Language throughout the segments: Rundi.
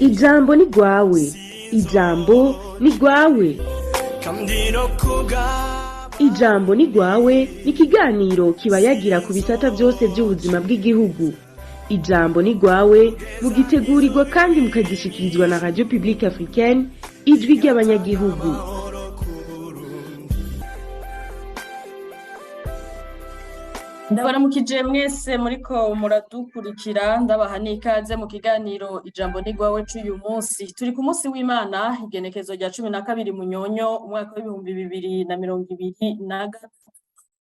Ijambo ni rwawe, ijambo ni rwawe. Ijambo ni rwawe ni ikiganiro kibayagira ku bisata byose by'ubuzima bw'igihugu. Ijambo ni rwawe mugitegurirwa kandi mukagishikirizwa na Radio Publique Africaine, Ijwi ry'Abanyagihugu. Ndabaramukije mwese muriko muradukurikira, ndabaha n'ikaze mu kiganiro Ijambo ni rwawe c'uyu munsi. Turi ku munsi w'Imana, igenekezo rya 12 Munyonyo, umwaka w'2023.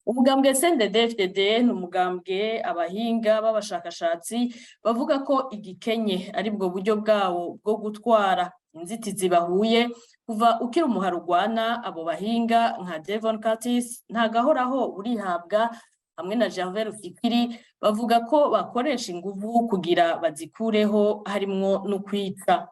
Umugambwe CNDD-FDD ni umugambwe abahinga b'abashakashatsi bavuga ko igikenye ari bwo buryo bwawo bwo gutwara. Inzitizi bahuye kuva ukiri umuharugwana, abo bahinga nka Devon Curtis Ntagahoraho urihabwa hamwe na Gervais Rufikiri bavuga ko bakoresha inguvu kugira bazikureho, harimwo no kwica.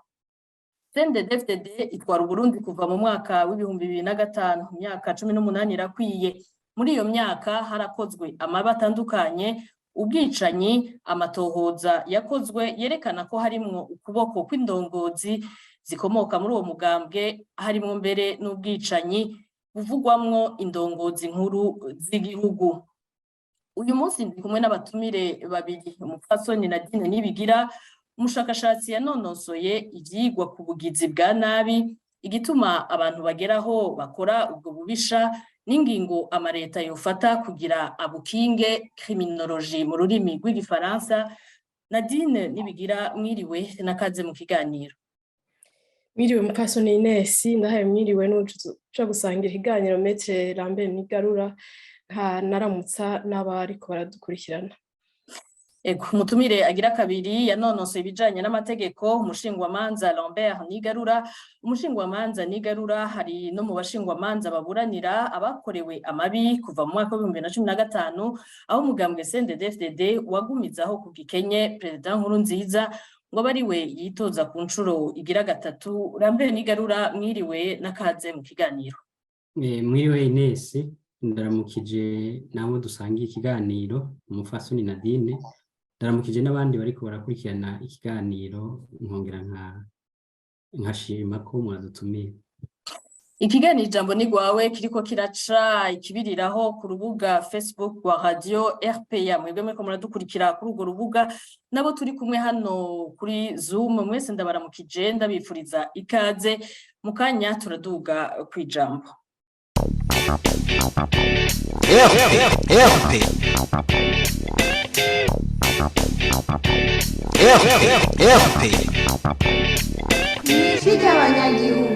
CNDD-FDD itwara Uburundi kuva mu mwaka w'2005, imyaka 18 irakwiye. Muri iyo myaka harakozwe amabi atandukanye, ubwicanyi, amatohoza yakozwe yerekana ko harimwo ukuboko kw'indongozi zikomoka muri uwo mugambwe, harimwo mbere n'ubwicanyi buvugwamwo indongozi nkuru z'igihugu. Uyu munsi ndi kumwe n'abatumire babiri: umupfasoni Nadine Nibigira, umushakashatsi yanonosoye ivyigwa ku bugizi bwa nabi, igituma abantu bageraho bakora ubwo bubisha n'ingingo amareta yofata kugira abukinge, criminologie mu rurimi rw'igifaransa. Nadine Nibigira, mwiriwe nakaze mu kiganiro. Mwiriwe mupfasoni Ines, ndahaye mwiriwe n'uja gusangira ikiganiro Maître Lambert Nigarura, nka naramutsa n'abariko baradukurikirana. Ego, umutumire agira kabiri yanonosoye ibijanye n'amategeko, umushingwamanza Lambert Nigarura. Umushingwamanza Nigarura hari no mu bashingwamanza baburanira abakorewe amabi kuva mu mwaka w'2015, aho umugambwe CNDD-FDD wagumizaho ku gikenye Perezida Nkurunziza ngo abe ariwe yitoza ku nshuro igira gatatu. Lambert Nigarura, mwiriwe n'akaze mu kiganiro. Mwiriwe Ines, ndaramukije nabo dusangiye ikiganiro, umupfasoni Nadine, ndaramukije n'abandi bariko barakurikirana ikiganiro, nkongera nkashima ko mwadutumiye. Ikiganiro Ijambo ni rwawe kiriko kiraca ikibiriraho ku rubuga Facebook rwa Radio RPA. Mwebwe muriko muradukurikira kuri urwo rubuga, nabo turi kumwe hano kuri Zoom, mwese ndabaramukije, ndabifuriza ikaze. Mu kanya turaduga kw'ijambo. RP RP. Ijwi ry'Abanyagihugu.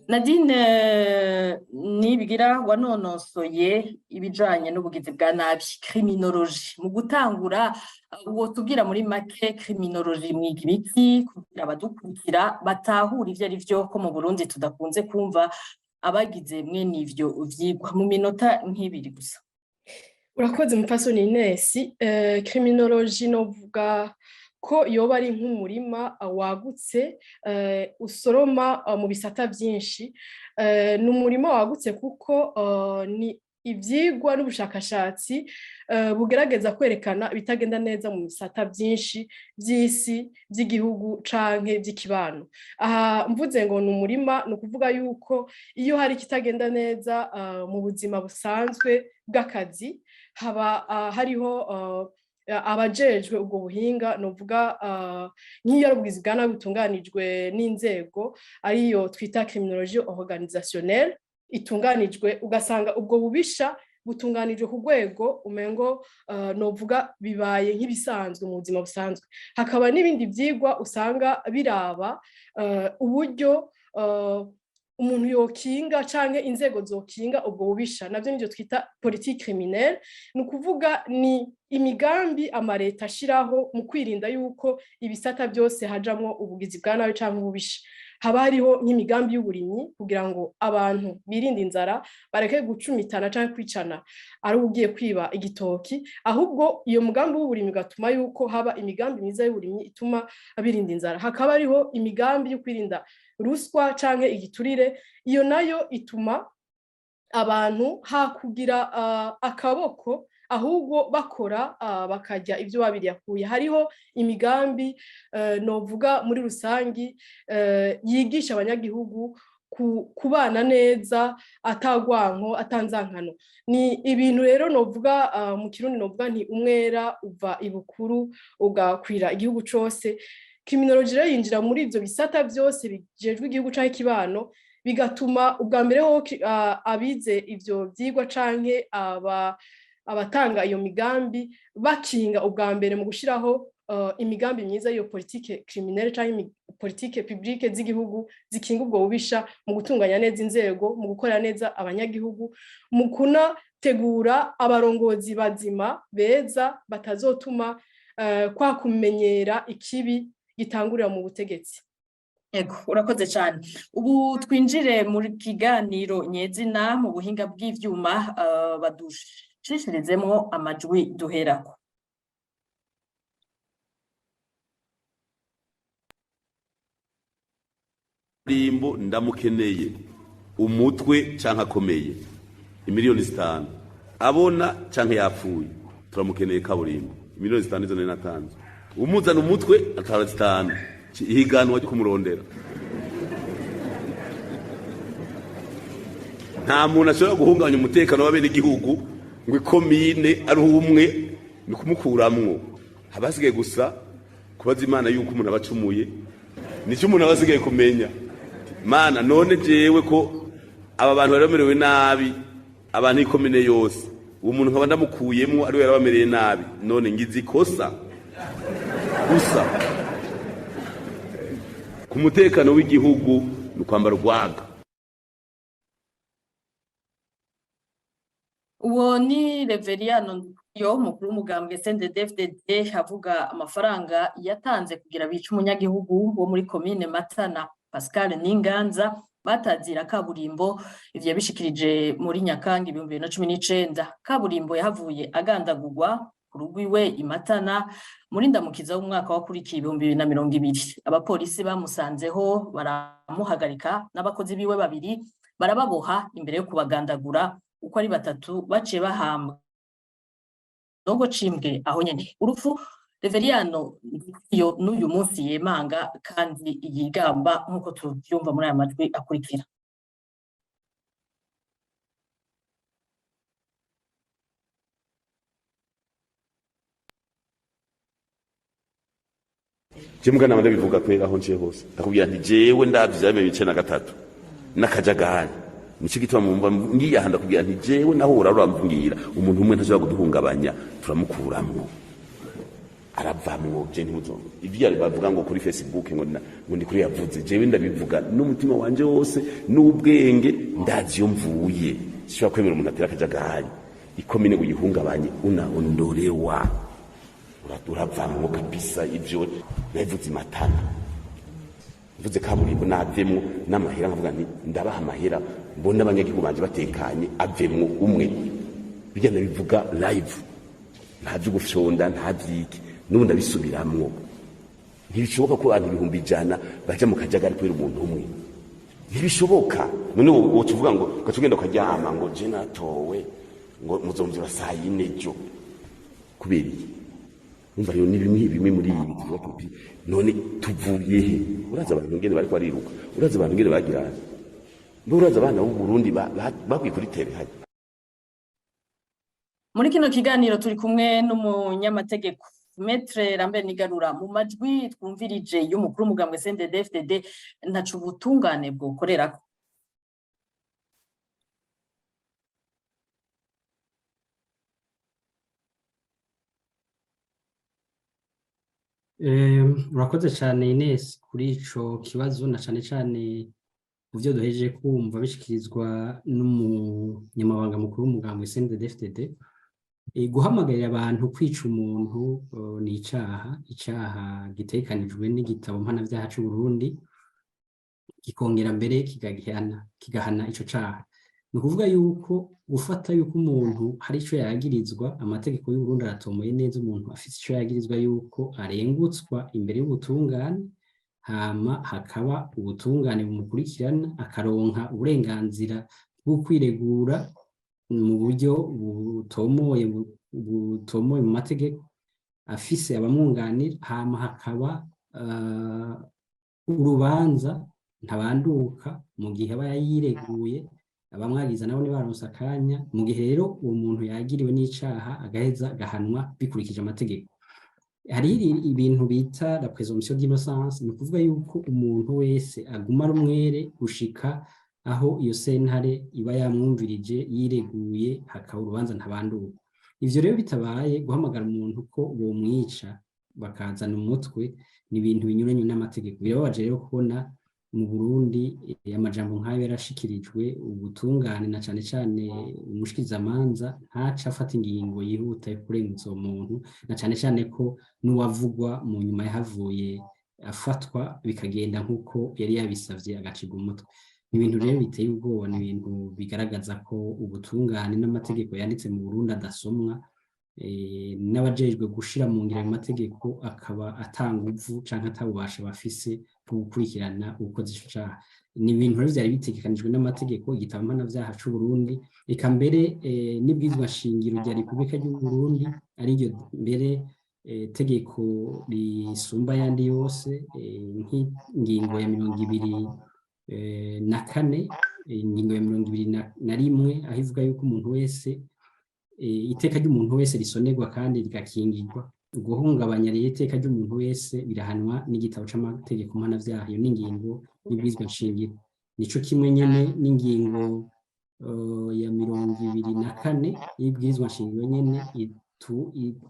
Nadine Nibigira, wanonosoye ibijanye n'ubugizi bwa nabi, criminologie. Mu gutangura, wotubwira muri make criminologie mwiga ibiki, kugira abadukurikira batahura ivyo ari vyo, ko mu Burundi tudakunze kumva abagize mwene ivyo vyigwa, mu minota nk'ibiri gusa? Urakoze mupfasoni Ines. Criminologie novuga ko yoba ari nk'umurima wagutse, usoroma mu bisata vyinshi. Ni umurima wagutse kuko ni ivyigwa n'ubushakashatsi bugerageza kwerekana ibitagenda neza mu bisata vyinshi vy'isi, vy'igihugu canke vy'ikibano. Aha mvuze ngo ni umurima, ni ukuvuga yuko iyo hari ikitagenda neza mu buzima busanzwe bw'akazi, haba hariho abajejwe ubwo buhinga, novuga nk'iyo ari ubugizi bwa nabi butunganijwe n'inzego, ariyo twita criminologie organisationnelle itunganijwe, ugasanga ubwo bubisha butunganijwe ku rwego umengo novuga bibaye nk'ibisanzwe mu buzima busanzwe. Hakaba n'ibindi vyigwa usanga biraba uburyo umuntu yokinga canke inzego zokinga ubwo bubisha, navyo nivyo twita politique criminelle. Ni ukuvuga ni imigambi amareta ashiraho mu kwirinda yuko ibisata byose hajamwo ubugizi bwa nabi canke ububisha. Haba hariho nk'imigambi y'uburimyi kugira ngo abantu birinde inzara, bareke gucumitana canke kwicana ari ugiye kwiba igitoki, ahubwo iyo mugambi w'uburimyi ugatuma yuko haba imigambi myiza y'uburimyi ituma birinda inzara. Hakaba hariho imigambi yo kwirinda ruswa canke igiturire, iyo nayo ituma abantu hakugira akaboko Ahubwo bakora bakarya ibyo babiriyakuye. Hariho imigambi novuga muri rusangi yigisha abanyagihugu kubana neza, atagwanko, atanzankano. Ni ibintu rero novuga mu Kirundi novuga nti umwera uva ibukuru ugakwira igihugu cose. Criminology rero yinjira muri ivyo bisata byose bijejwe igihugu canke ikibano, bigatuma ubwa mbere ho abize ivyo vyigwa canke aba abatanga iyo migambi bakinga ubwa mbere mu gushiraho imigambi myiza, iyo politique criminelle canke politike publique z'igihugu zikinga ubwo bubisha, mu gutunganya neza inzego, mu gukorera neza abanyagihugu, mu kunategura abarongozi bazima beza batazotuma kwa kumenyera ikibi gitangurira mu butegetsi. Ego, urakoze cyane. Ubu twinjire muri kiganiro nyezina. Mu buhinga bw'ivyuma baducishirizemwo amajwi duherako. Rimbo ndamukeneye umutwe canke akomeye, 5 miliyoni abona canke yapfuye, turamukeneye. Kaburimbo, 5 miliyoni izo nari natanze, umuzana umutwe atara 5, ihiganwa ryo kumurondera. Nta muntu ashobora guhungabanya umutekano w'abenegihugu ngo ikomine ari umwe, ni kumukuramwo. Haba hasigaye gusa kubaza Imana yuko umuntu aba acumuye. Nicyo umuntu aba asigaye kumenya. Mana, none jewe ko aba bantu bari bamerewe nabi, abantu ikomine yose, uwo muntu nkaba ndamukuyemwo ariwe yarabamereye nabi, none ngize ikosa? Gusa ku mutekano w'igihugu ni ukwambara urwaga. Uwo ni Reveriyano yo mukuru w'umugambwe CNDD-FDD avuga amafaranga yatanze kugira bice umunyagihugu wo muri komine Matana, Pascal Ninganza batazira Kaburimbo. Ivyo yabishikirije muri Nyakanga 2019. Kaburimbo yahavuye agandagurwa ku rugo iwe i Matana muri Ndamukiza w'umwaka wakurikiye 2020. Abapolisi bamusanzeho baramuhagarika n'abakozi biwe babiri, barababoha imbere yo kubagandagura uko ari batatu. Baciye bahambwa nogo cimbwe aho nyene. Urupfu Reveriyano yo n'uyu munsi yemanga kandi yigamba, nk'uko tuvyumva muri aya majwi akurikira. Je mugana ndabivuga kwera aho nciye hose, ndakubwira nti jewe ndavye vyabaye 93 n'akajagari. Nico gituma mumva ngiye aha, ndakubwira nti jewe naho urarambwira umuntu umwe ntashobora kuduhungabanya, turamukuramwo, aravamwo. Je ntimuzongo ivyo yari bavuga ngo kuri Facebook ngo ndi kuri yavuze, jewe ndabivuga n'umutima wanje wose n'ubwenge. Ndazi iyo mvuye. Sishobora kwemera umuntu atera akajagari ikomine ngo uyihungabanye, unaondolewa, uravamwo kabisa. Ivyo nabivuze imatana, mvuze Kaburimbo navemwo n'amahera, nkavuga nti ndabaha amahera mbone abanyagihugu banje batekanye, avemwo umwe. Bijya ndabivuga live, nta vyo gufyonda, nta vyiki. N'ubu ndabisubiramwo: ntibishoboka ko abantu 100,000 baja mu kajagari kubera umuntu umwe, ntibishoboka. None woca uvuga ngo ugaca ugenda ukaryama ngo je natowe, ngo muzomvyura saa yine ejo, kubera iki? Umva rero, ni bimwe bimwe muri ibi tuvuga tuti none tuvuye he? Uraza abantu ngene bariko bariruka, uraza abantu ngene bagirana, mbe uraza abana b'u Burundi bagwiye kuri tere hajya. Muri kino kiganiro turi kumwe n'umunyamategeko Maître Lambert Nigarura. Mu majwi twumvirije y'umukuru w'umugambwe CNDD-FDD, ntaco ubutungane bwokorerako. Urakoze cyane Ines kuri ico kibazo, na cane cane mu byo duhejeje kumva bishikirizwa n'umunyamabanga mukuru w'umugambwe CNDD-FDD. Guhamagarira abantu kwica umuntu ni icaha, icaha gitegekanijwe n'igitabo mpanavyaha c'u Burundi, kikongera mbere kigahana ico caha. Ni ukuvuga yuko gufata yuko umuntu hari ico yagirizwa, amategeko y'u Burundi aratomoye neza: umuntu afise ico yagirizwa yuko arengutswa imbere y'ubutungane, hama hakaba ubutungane bumukurikirana, akaronka uburenganzira bwo kwiregura mu buryo butomoye. Butomoye mu mategeko, afise abamwunganira, hama hakaba urubanza ntabanduka mu gihe aba yireguye, abamwagiza nabo ntibaronse akanya. Mu gihe rero uwo muntu yagiriwe n'icaha, agaheza agahanwa bikurikije amategeko. Hari ibintu bita la présomption d'innocence, ni ukuvuga yuko umuntu wese aguma ari umwere gushika aho iyo sentare iba yamwumvirije, yireguye, hakaba urubanza ntabanduka. Ivyo rero bitabaye, guhamagara umuntu ko bomwica bakazana umutwe, ni ibintu binyuranye n'amategeko. Birababaje rero kubona mu Burundi amajambo nk'ayo yarashikirijwe, ubutungane na cane cane umushikirizamanza ntaca afata ingingo yihuta yo kurengutsa uwo muntu, na cane cane ko n'uwavugwa mu nyuma yahavuye afatwa, bikagenda nk'uko yari yabisavye, agacibwa umutwe. Ni ibintu rero biteye ubwoba, ni ibintu bigaragaza ko ubutungane n'amategeko yanditse mu Burundi adasomwa, n'abajejwe gushira mu ngiro ayo mategeko akaba atanguvu canke atabubasha bafise bwo gukurikirana uwukoze ico caha. Ni ibintu rero vyari bitegekanijwe n'amategeko, igitabo mpanavyaha c'Uburundi, eka mbere n'ibwirizwa shingiro rya Repubulika y'Uburundi, ariryo mbere tegeko risumba ayandi yose, nk'ingingo ya 24, ingingo ya 21, aho ivuga yuko umuntu wese, iteka ry'umuntu wese risonerwa kandi rigakingirwa. Guhungabanya rero iteka ry'umuntu wese birahanwa n'igitabo c'amategeko mpanavyaha. Iyo n'ingingo y'ibwirizwa nshingiro. Nico kimwe nyene n'ingingo ya 24 y'ibwirizwa nshingiro nyene,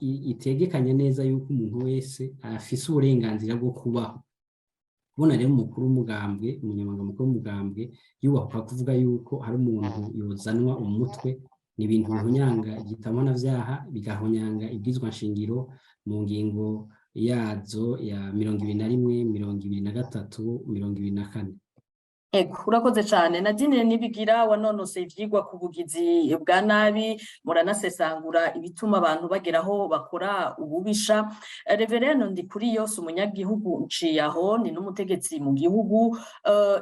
itegekanya neza yuko umuntu wese afise uburenganzira bwo kubaho. Kubona rero umukuru w'umugambwe, umunyamabanga mukuru w'umugambwe, yubahwa kuvuga yuko hari umuntu yozanwa umutwe, ni ibintu bihonyanga igitabo mpanavyaha, bigahonyanga ibwirizwa nshingiro mu ngingo yazo ya 21, 23, 24. Ego, urakoze cane. Nadine Nibigira, wanonose ivyigwa ku bugizi bwa nabi, muranasesangura ibituma abantu bageraho bakora ububisha. Reverendo Ndikuriyo si umunyagihugu nciyaho, ni n'umutegetsi mu gihugu.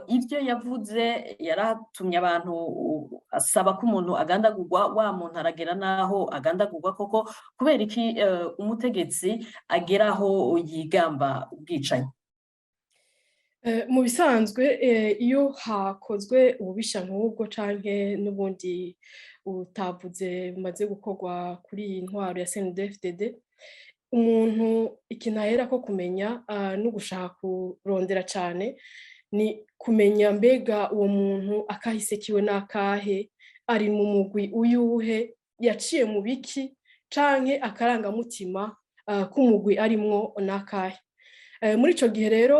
Ivyo yavuze yaratumye abantu asaba ko umuntu agandagurwa, wa muntu aragera naho agandagurwa koko. Kubera iki umutegetsi ageraho yigamba ubwicanyi? Mu bisanzwe, iyo hakozwe ububisha nk'ubwo canke n'ubundi utavuze bumaze gukorwa kuri iyi ntwaro ya CNDD-FDD, umuntu ikintu ahera ko kumenya no gushaka kurondera cane ni kumenya mbega uwo muntu akahise kiwe n'akahe, ari mu mugwi uyuhe, yaciye mu biki, canke akarangamutima k'umugwi arimwo n'akahe. Muri ico gihe rero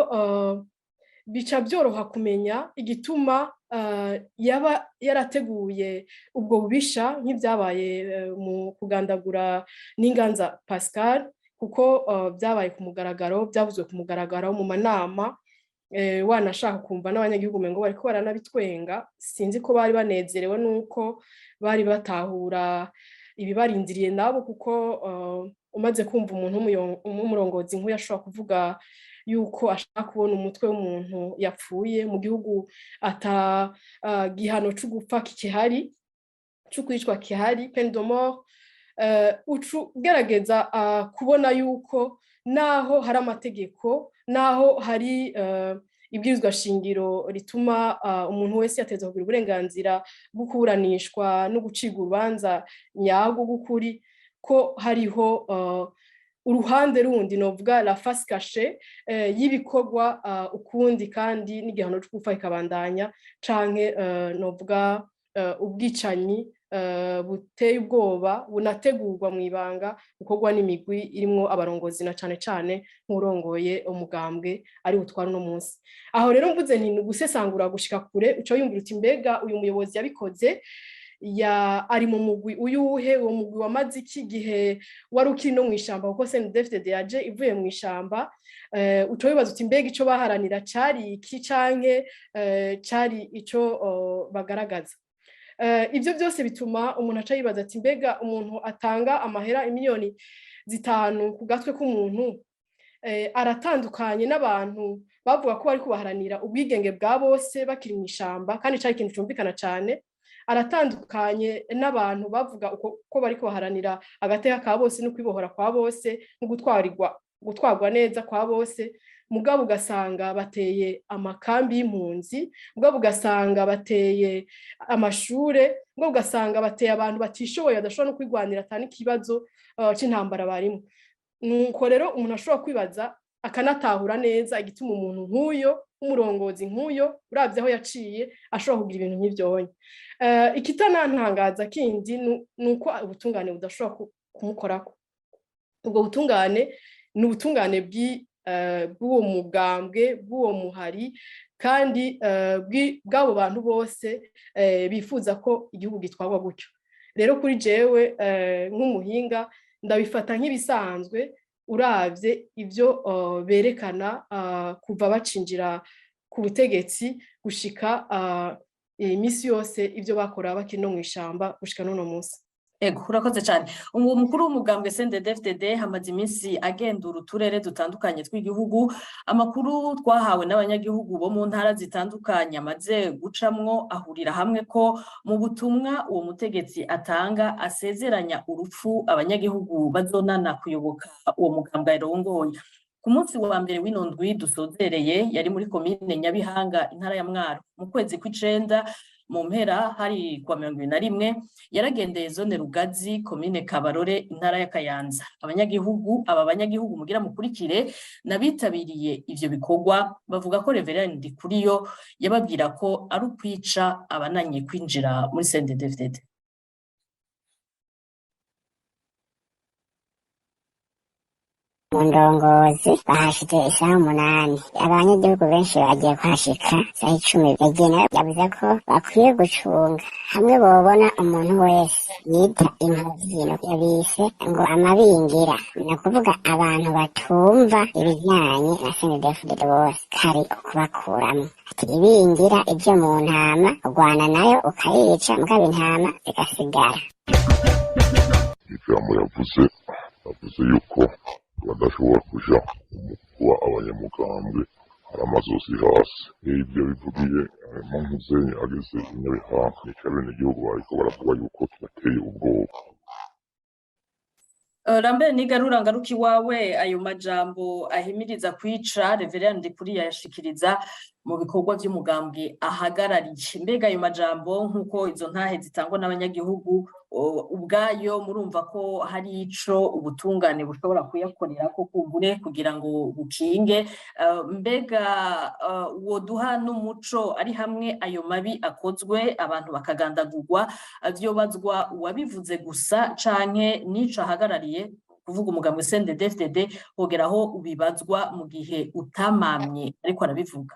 bica byoroha kumenya igituma yaba yarateguye ubwo bubisha, nk'ibyabaye mu kugandagura n'Inganza Pascal, kuko byabaye ku mugaragaro, byavuzwe ku mugaragaro mu manama, wanashaka kumva n'abanyagihugu ngo bariko baranabitwenga. Sinzi ko bari banezerewe nuko bari batahura ibibarindiriye nabo, kuko umaze kumva umuntu w'umurongozi nk'uyu ashobora kuvuga yuko ashaka kubona umutwe w'umuntu yapfuye mu gihugu ata gihano c'ugupfa kikihari, c'ukwicwa kihari, peine de mort, uca ugerageza kubona yuko naho hari amategeko, naho hari ibwirizwa shingiro rituma umuntu wese yateza kugira uburenganzira bwo kuburanishwa no gucibwa urubanza nyarwo rw'ukuri, ko hariho uruhande rundi, novuga la face cachée y'ibikorwa ukundi, kandi n'igihano cyo gupfa ikabandanya, canke novuga ubwicanyi buteye ubwoba bunategurwa mu ibanga, bukorwa n'imigwi irimwo abarongozi, na cane cane nk'urongoye umugambwe ari butwara uno munsi. Aho rero mvuze nti ni ugusesangura gushika kure, uca wiyumvira uti mbega uyu muyobozi yabikoze ya ari mu mugwi uyuhe? Uwo mugwi wamaze iki gihe wari ukiri no mw'ishamba? Kuko CNDD-FDD yaje ivuye mw'ishamba. Uca wibaza uti mbega ico baharanira cari iki, canke cari ico bagaragaza? Ivyo byose bituma umuntu aca yibaza ati mbega umuntu atanga amahera imiliyoni 5 ku gatwe k'umuntu aratandukanye n'abantu bavuga ko bari kubaharanira ubwigenge bwa bose bakiri mw'ishamba, kandi cari ikintu cumvikana cane. Aratandukanye n'abantu bavuga uko ko bariko baharanira agateka ka bose no kwibohora kwa bose no gutwarirwa, gutwarwa neza kwa bose. Mugabo ugasanga bateye amakambi y'impunzi, mugabo ugasanga bateye amashure, mugabo ugasanga bateye abantu batishoboye, badashobora no kwigwanira, ata n'ikibazo c'intambara barimo. Nuko rero umuntu ashobora kwibaza akanatahura neza igituma umuntu nk'uyo, umurongozi nk'uyo, uravye aho yaciye, ashobora kugira ibintu nk'ivyonye. Ikitanantangaza kindi ni uko ubutungane budashobora kumukorako. Ubwo butungane ni ubutungane bw'uwo mugambwe, bw'uwo muhari, kandi bw'abo bantu bose bifuza ko igihugu gitwarwa gutyo. Rero kuri jewe nk'umuhinga ndabifata nk'ibisanzwe, uravye ivyo berekana kuva bacinjira ku butegetsi gushika imisi yose, ivyo bakora bakiri no mw'ishamba gushika n'uno munsi. Ego, urakoze cyane. Uwo mukuru w'umugambwe CNDD-FDD hamaze iminsi agendura uturere dutandukanye tw'igihugu. Amakuru twahawe n'abanyagihugu bo mu ntara zitandukanye amaze gucamwo ahurira hamwe ko mu butumwa uwo mutegetsi atanga asezeranya urupfu abanyagihugu bazonana kuyoboka uwo mugambwe arongoye. Ku munsi wa mbere w'ino ndwi dusozereye yari muri komine Nyabihanga, intara ya Mwaro. Mu kwezi kw'icenda mu mpera, hari kuwa 21, yaragendeye zone Rugazi, komine Kabarore, intara ya Kayanza. Abanyagihugu, aba banyagihugu mugira mukurikire n'abitabiriye ivyo bikorwa, bavuga ko Reverend Ndikuriyo yababwira ko ari ukwica abananye kwinjira muri CNDD-FDD. Mu ndongozi bahashitse isaha 8, abanyagihugu benshi bagiye kuhashika isaha 10. Yagiye nawe yavuze ko bakwiye gucunga hamwe bobona umuntu wese yita impuvyino, yabise ngo amabingira, ni ukuvuga abantu batumva ibijanye na CNDD-FDD bose kari ukubakuramwo. Ati ibingira ivyo mu ntama urwana nayo ukayica, mugabo intama zigasigara. Ijambo yavuze, yavuze yuko badashobora kuja mu kuba abanyamugambwe hari amazosi hasi. Ibyo bivugiye mu nkuzenyi ageze i Nyabihanga, nica abenegihugu bariko baravuga yuko tubateye ubwoba. Lambert Nigarura, ngaruka iwawe. Ayo majambo ahimiriza kwica, Reverend Ndikuriyo yashikiriza mu bikorwa vy'umugambwe ahagarariye. Mbega ayo majambo, nk'uko izo ntahe zitangwa n'abanyagihugu ubwayo, murumva ko hari ico ubutungane bushobora kuyakorera ko kumbure kugira ngo bukinge? Mbega woduha n'umuco ari hamwe ayo mabi akozwe, abantu bakagandagurwa, vyobazwa uwabivuze gusa canke n'ico ahagarariye, kuvuga umugambwe CNDD-FDD, hogeraho ubibazwa mu gihe utamamye ariko arabivuga?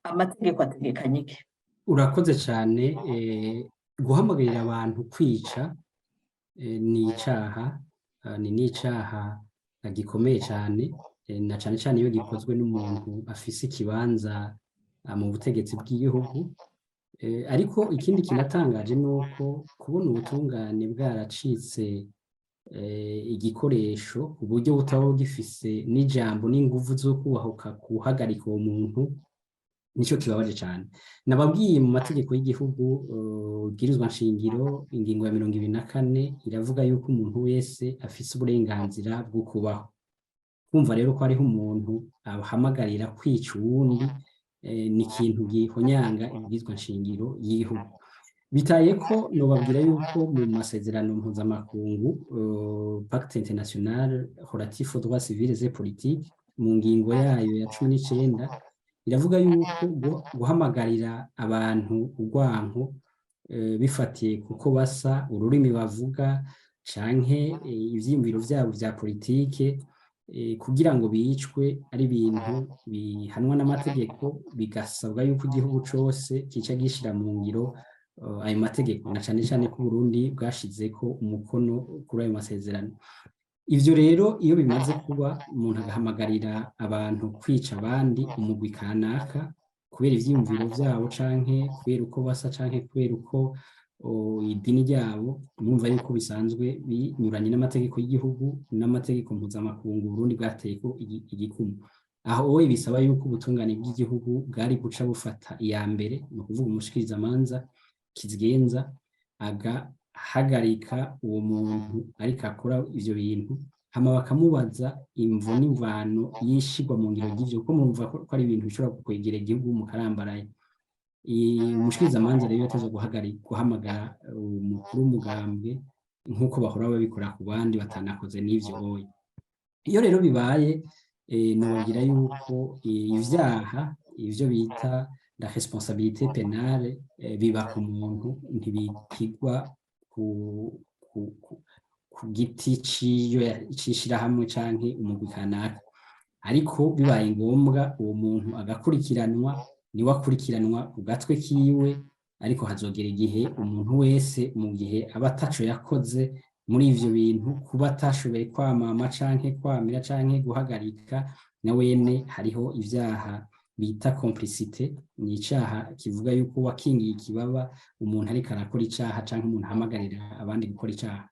Amategeko ategekanye iki? Urakoze cyane. Guhamagarira abantu kwica ni icaha, ni n'icaha gikomeye cyane, na cyane cyane iyo gikozwe n'umuntu afise ikibanza mu butegetsi bw'igihugu. Ariko ikindi kinatangaje ni uko kubona ubutungane bwaracitse igikoresho, uburyo butaba bugifise n'ijambo n'inguvu zo kubahuka guhagarika uwo muntu, nicyo kibabaje cyane. Nababwiye, mu mategeko y'igihugu, ibwirizwa nshingiro, ingingo ya 24 iravuga yuko umuntu wese afise uburenganzira bwo kubaho. Kumva rero ko hariho umuntu ahamagarira kwica uwundi, ni ikintu gihonyanga ibwirizwa nshingiro y'igihugu. Bitaye ko nobabwira yuko mu masezerano mpuzamakungu, Pacte international relatif aux droits civils et politiques, mu ngingo yayo ya 19 iravuga yuko guhamagarira abantu urwanko bifatiye kuko basa, ururimi bavuga, canke ivyiyumviro vyabo vya politike, kugira ngo bicwe, ari ibintu bihanwa n'amategeko, bigasabwa yuko igihugu cose kica gishira mu ngiro ayo mategeko, na cane cane ko Burundi bwashizeko umukono kuri ayo masezerano. Ivyo rero iyo bimaze kuba, umuntu agahamagarira abantu kwica abandi, umugwi kanaka, kubera ivyiyumviro vyabo canke kubera uko basa canke kubera uko idini ryabo, mwumva yuko bisanzwe binyuranye n'amategeko y'igihugu n'amategeko mpuzamakungu Burundi bwateyeko igikumu. Aho wowe bisaba yuko ubutungane bw'igihugu bwari guca bufata iya mbere, ni ukuvuga umushikirizamanza kizigenza agahagarika uwo muntu ariko akora ivyo bintu, hama bakamubaza imvo n'imvano y'ishirwa mu ngiro ry'ivyo, kuko murumva ko ari ibintu bishobora kwegera igihugu mu karambaraye. Umushikirizamanza rero yateza guhamagara umukuru w'umugambwe nk'uko bahora babikora ku bandi batanakoze n'ivyo oya. Iyo rero bibaye, nobabwira yuko ivyaha, ivyo bita la responsabilité pénale, biba ku muntu, ntibikigwa ku giti ciyo c'ishirahamwe canke umugwi kanaka. Ariko bibaye ngombwa uwo muntu agakurikiranwa, niwe akurikiranwa ku gatwe kiwe. Ariko hazogera igihe umuntu wese, mu gihe aba ataco yakoze muri ivyo bintu, kuba atashoboye kwamama canke kwamira canke guhagarika, na wene hariho ivyaha bita complicité. Ni icaha kivuga yuko wakingiye ikibaba umuntu ariko arakora icaha canke umuntu ahamagarira abandi gukora icaha.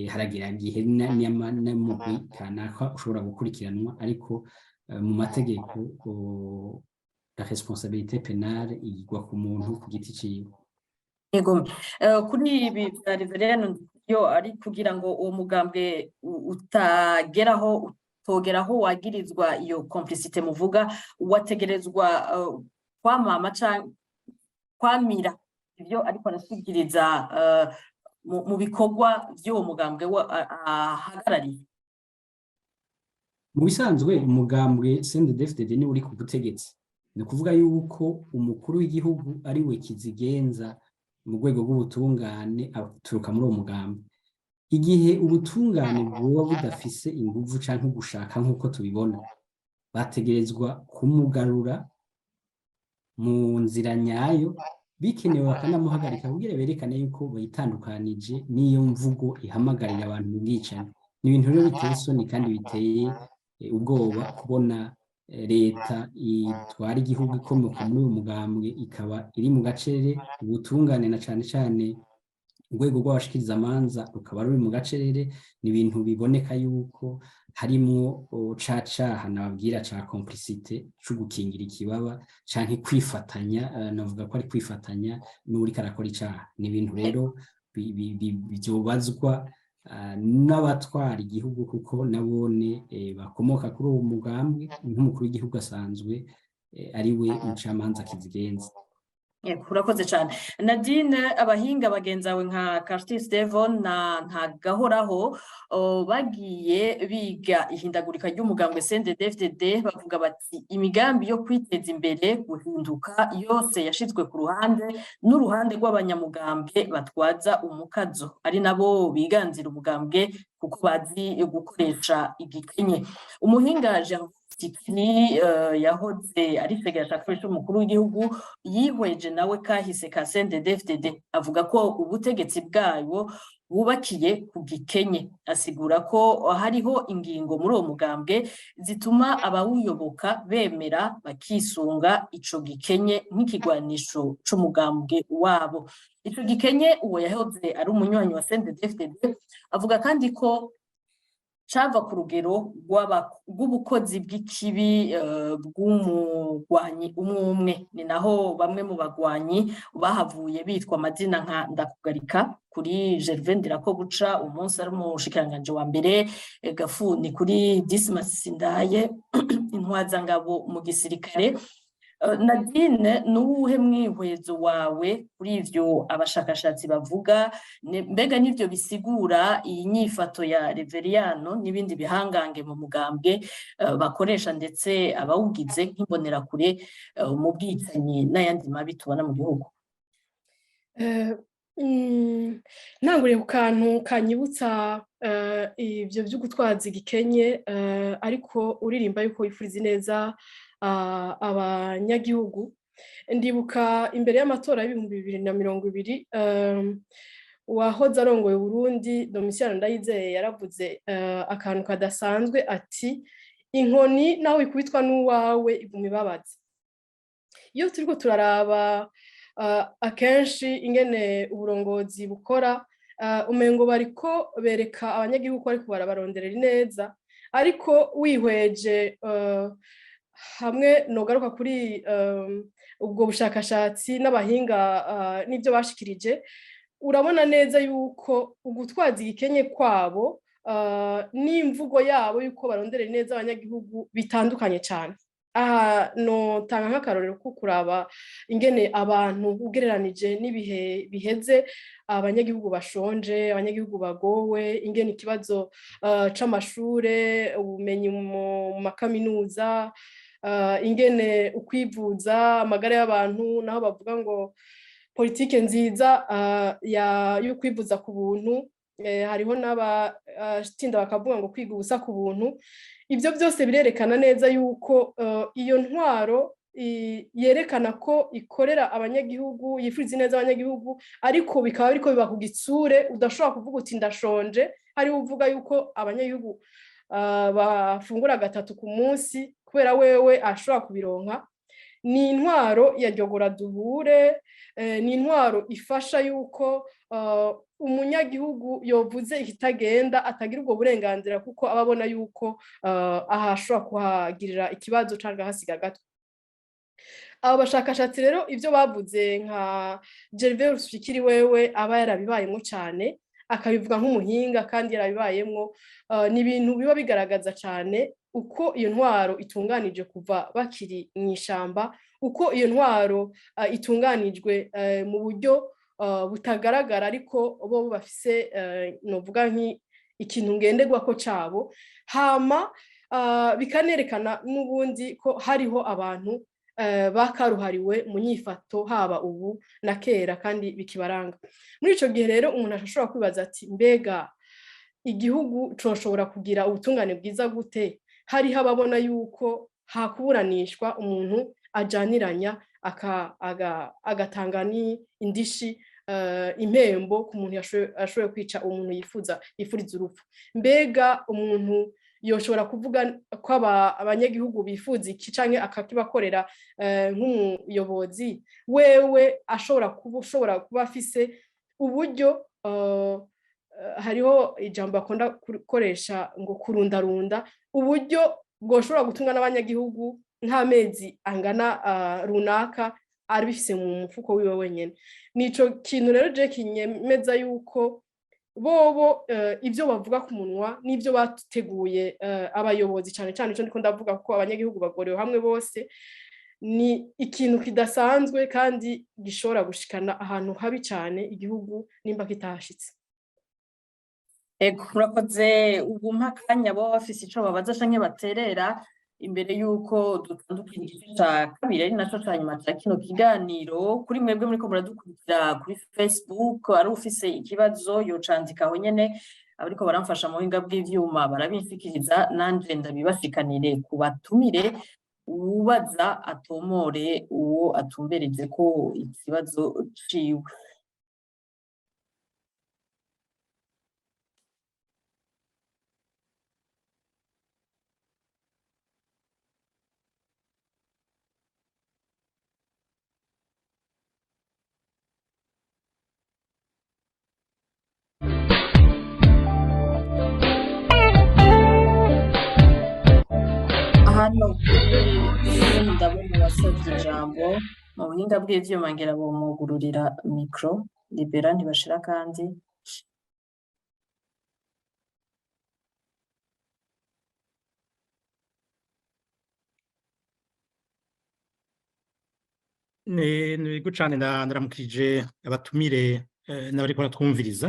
Haragira igihe n'umugwi kanaka ushobora gukurikiranwa, ariko mu mategeko la responsabilité pénale igwa ku muntu ku giti ciwe. Yego, kuri ibi vya Reverend, yo ari kugira ngo uwo mugambwe utageraho, utogeraho wagirizwa iyo complicité muvuga, wategerezwa kwamama canke kwamira ivyo ariko arashikiriza mu bikorwa vy'uwo mugambwe ahagarariye. Mu bisanzwe umugambwe CNDD-FDD niwe uri ku butegetsi, ni ukuvuga yuko umukuru w'igihugu ari we kizigenza mu rwego rw'ubutungane, aturuka muri uwo mugambwe. Igihe ubutungane bwoba budafise inguvu canke gushaka nk'uko tubibona, bategerezwa kumugarura mu nzira nyayo, bikenewe bakanamuhagarika kugira berekane yuko bayitandukanije n'iyo mvugo ihamagarira abantu mu bwicanyi. Ni ibintu rero biteye isoni kandi biteye ubwoba kubona leta itwara igihugu ikomoka muri uyu mugambwe ikaba iri mu gacerere, ubutungane na cane cane urwego rw'abashikirizamanza rukaba ruri mu gacerere. Ni ibintu biboneka yuko harimwo ca caha nababwira ca complicité, co gukingira ikibaba canke kwifatanya, navuga ko ari kwifatanya n'uwuriko arakora icaha. Ni ibintu rero vyobazwa n'abatwara igihugu, kuko nabone bakomoka kuri uwo mugambwe, nk'umukuru w'igihugu asanzwe ari we mucamanza kizigenza. Urakoze cyane, Nadine. Abahinga bagenzawe nka Curtis Devon na Ntagahoraho bagiye biga ihindagurika ry'umugambwe CNDD-FDD, bavuga bati imigambi yo kwiteza imbere, guhinduka, yose yashizwe ku ruhande n'uruhande rw'abanyamugambwe batwaza umukazo, ari nabo biganzira umugambwe kuko bazi gukoresha igikenye. Umuhinga Gervais yahoze ari icegera ca kabiri c'umukuru w'igihugu, yihweje nawe kahise ka CNDD-FDD, avuga ko ubutegetsi bwayo wubakiye ku gikenye. Asigura ko hariho ingingo muri uwo mugambwe zituma abawuyoboka bemera bakisunga ico gikenye nk'ikigwanisho c'umugambwe wabo. Ico gikenye, uwo yahoze ari umunywanyi wa CNDD-FDD avuga kandi ko cava ku rugero rw'ubukozi bw'ikibi bw'umugwanyi umwe umwe. Ni naho bamwe mu bagwanyi bahavuye bitwa amazina nka Ndakugarika kuri Gervais Ndirakobuca, umunsi ari umushikiranganji wa mbere, Gafuni kuri Dismas Sindaye, intwazangabo mu gisirikare. Nadine, nuwuhe mwihwezo wawe kuri ivyo abashakashatsi bavuga? Mbega nivyo bisigura iyi nyifato ya Reveriyano n'ibindi bihangange mu mugambwe bakoresha ndetse abawugize nk'imbonerakure mu bwicanyi n'ayandi mabi tubona mu gihugu? Ntanguriye ku kantu kanyibutsa ibyo byo gutwaza igikenye, ariko uririmba yuko wifuriza ineza abanyagihugu. Ndibuka imbere y'amatora y'2020, uwahoze arongoye Burundi Domitien Ndayizeye yaravuze akantu kadasanzwe, ati: "Inkoni naho ikubitwa n'uwawe iguma ibabaza." Iyo turiko turaraba akenshi ingene uburongozi bukora, umengo bariko bereka abanyagihugu ko bariko barabaronderera ineza, ariko wihweje Hamwe nogaruka kuri ubwo bushakashatsi n'abahinga n'ibyo bashikirije, urabona neza yuko ugutwaza igikenye kwabo n'imvugo yabo yuko baronderera neza abanyagihugu bitandukanye cyane. Aha notanga nk'akarorero ko kuraba ingene abantu ugereranije n'ibihe biheze, abanyagihugu bashonje, abanyagihugu bagowe, ingene ikibazo c'amashure, ubumenyi mu makaminuza, ingene ukwivuza, amagara y'abantu, naho bavuga ngo politike nziza yo kwivuza ku buntu, hariho n'abatinda bakavuga ngo kwiga ubusa ku buntu. Ibyo byose birerekana neza yuko iyo ntwaro yerekana ko ikorera abanyagihugu, yifuriza neza abanyagihugu, ariko bikaba biriko biba ku gitsure. Udashobora kuvuga uti ndashonje, hariho uvuga yuko abanyagihugu bafungura gatatu ku munsi kubera wewe ashobora kubironka. Ni intwaro ya ryogora duhure, ni intwaro ifasha yuko umunyagihugu yovuze ikitagenda atagira ubwo burenganzira, kuko aba abona yuko aha ashobora kuhagirira ikibazo cyangwa ahasiga agatwe. Abo bashakashatsi rero ibyo bavuze, nka Gervais Rufikiri, wewe aba yarabibayemo cyane, akabivuga nk'umuhinga kandi yarabibayemo, ni ibintu biba bigaragaza cyane uko iyo ntwaro itunganije kuva bakiri mu ishamba, uko iyo ntwaro itunganijwe mu buryo butagaragara, ariko bo bafise novuga nk'ikintu ngenderwako cabo. Hama bikanerekana n'ubundi ko hariho abantu bakaruhariwe mu nyifato, haba ubu na kera, kandi bikibaranga. Muri ico gihe rero umuntu ashobora kwibaza ati mbega igihugu coshobora kugira ubutungane bwiza gute hariho ababona yuko hakuburanishwa umuntu ajaniranya, agatanga n'indishi, impembo ku muntu yashoboye kwica umuntu yifuza yifuriza urupfu? Mbega umuntu yoshobora kuvuga ko abanyagihugu bifuza iki canke akakibakorera nk'umuyobozi, wewe ashobora kuba ushobora kuba afise uburyo, hariho ijambo bakunda gukoresha ngo kurundarunda, uburyo bwoshobora gutunga n'abanyagihugu nk'amezi angana runaka arabifise mu mufuko wiwe wenyene? Nico kintu rero je kinyemeza yuko bobo ibyo bavuga ku munwa n'ibyo bateguye, abayobozi cyane cyane, icyo ndiko ndavuga kuko abanyagihugu bagorewe hamwe bose, ni ikintu kidasanzwe kandi gishobora gushikana ahantu habi cyane igihugu nimba kitahashitse. Ego, murakoze. Ubu mpakanya bo bafise ico babaza canke baterera imbere y'uko dutandukira igice ca kabiri, ari naco ca nyuma ca kino kiganiro. Kuri mwebwe muriko muradukurikira kuri Facebook, ari ufise ikibazo yocandika aho nyene, abariko baramfasha mu buhinga bw'ivyuma barabinshikiriza, nanje ndabibashikanire ku batumire. Uwubaza atomore uwo atumbereze ko ikibazo ciwe. Hano ndabona uwasavye ijambo mu buhinga bw'ivyuma, ngira bomugururira micro. Libera ntibashira kandi. Ni cane, ndaramukije abatumire n'abariko baratwumviriza,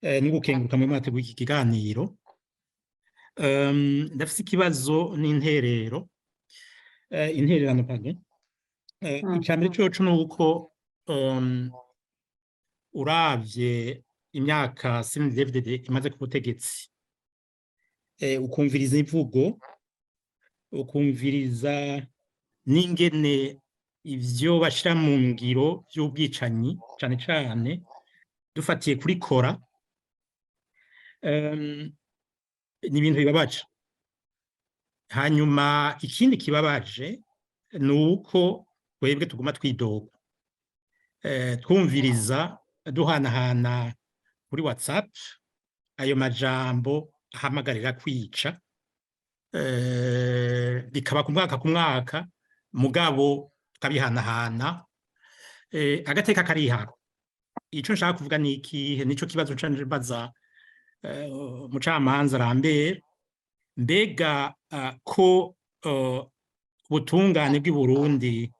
ni gukenguruka mwe mwateguye iki kiganiro. Ndafise ikibazo n'interero, intererano, pardon. Icambere coco ni uko uravye imyaka CNDD-FDD imaze ku butegetsi, ukumviriza imvugo, ukumviriza n'ingene ivyo bashira mu ngiro vy'ubwicanyi, cane cane dufatiye kuri kora, ni ibintu bibabaje. Hanyuma ikindi kibabaje ni uko twebwe tuguma twidoga, twumviriza, duhanahana kuri WhatsApp ayo majambo ahamagarira kwica. Bikaba ku mwaka ku mwaka, mugabo tukabihanahana. Agateka kariharo. Ico nshaka kuvuga ni ikihe? Nico kibazo nca mbaza umucamanza Lambert: mbega ko ubutungane bw'i Burundi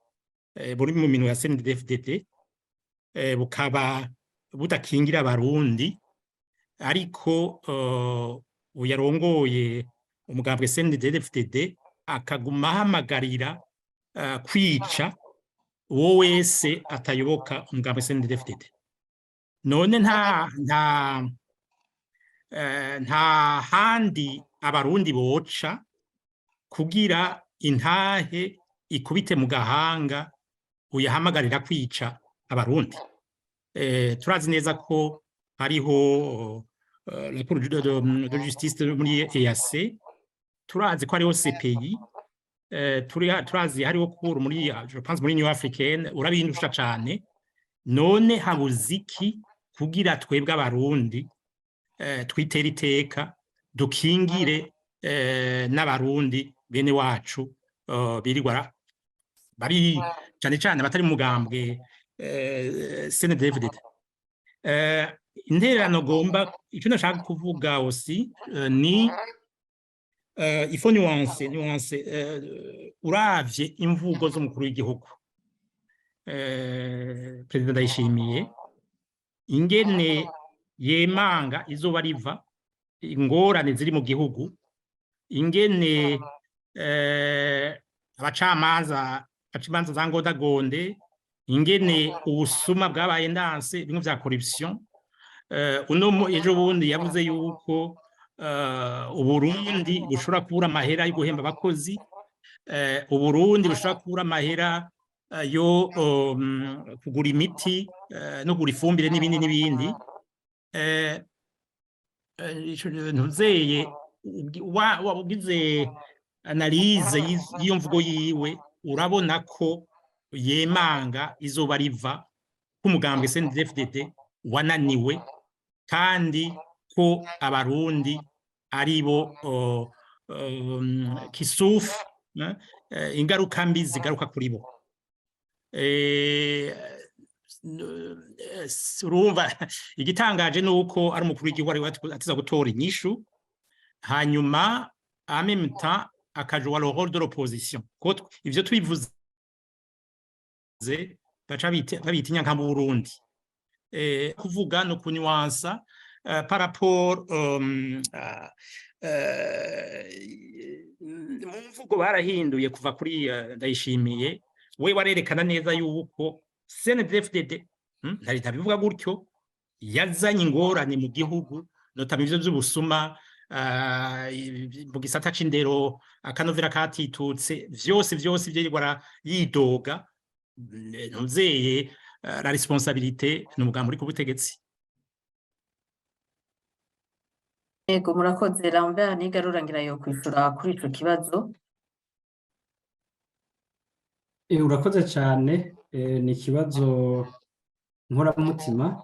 buri mu minwe ya CNDD-FDD, bukaba budakingira Abarundi, ariko uyarongoye umugambwe CNDD-FDD akaguma ahamagarira kwica uwo wese atayoboka umugambwe CNDD-FDD, none nta handi Abarundi boca kugira intahe ikubite mu gahanga uyahamagarira kwica Abarundi? Turazi neza ko hariho la Cour de justice muri EAC, turazi ko hariho CPI, turazi hariho cour muri, je pense, muri Union Africaine. Urabindusha cane. None habuze iki kugira twebwe Abarundi twitere iteka, dukingire n'Abarundi bene wacu birirwa bari, cane cane abatari mu mugambwe CNDD-FDD? Intererano gomba, icyo nashaka kuvuga aussi ni il faut nuancer. Uravye imvugo z'umukuru w'igihugu, Perezida Ndayishimiye, ingene yemanga izuba riva ingorane ziri mu gihugu, ingene abacamanza baca imanza za ngondagonde, ingene ubusuma bwabaye ndanse, bimwe vya corruption, uno ejo bundi yavuze yuko Uburundi bushobora kubura amahera yo guhemba abakozi, Uburundi bushobora kubura amahera yo kugura imiti no kugura ifumbire n'ibindi n'ibindi. Ntuzeye ugize analyse y'iyo mvugo yiwe, urabona ko yemanga izuba riva k'umugambwe CNDD-FDD wananiwe, kandi ko Abarundi aribo kisufu ingaruka mbi zigaruka kuri bo. Urumva, igitangaje ni uko ari umukuru w'igihugu ari atiza gutora inyishu, hanyuma en même temps akajoua le rôle de l'opposition, ko ivyo tubivuze baca babita inyanka mu Burundi. Kuvuga no kunuansa par rapport mu mvugo barahinduye kuva kuri Ndayishimiye. We warerekana neza yuko CNDD-FDD, ntari ntabivuga gutyo, yazanye ingorane mu gihugu, notamment ivyo vy'ubusuma mu gisata c'indero, akanovera katitutse, vyose vyose ivyo yidoga. Ntuzeye, la responsabilité ni umugambi uri ku butegetsi. Ego, murakoze. Lambert Nigarura ngira yo kwishura kuri ico kibazo. Urakoze cyane. Ni ikibazo nkoramutima.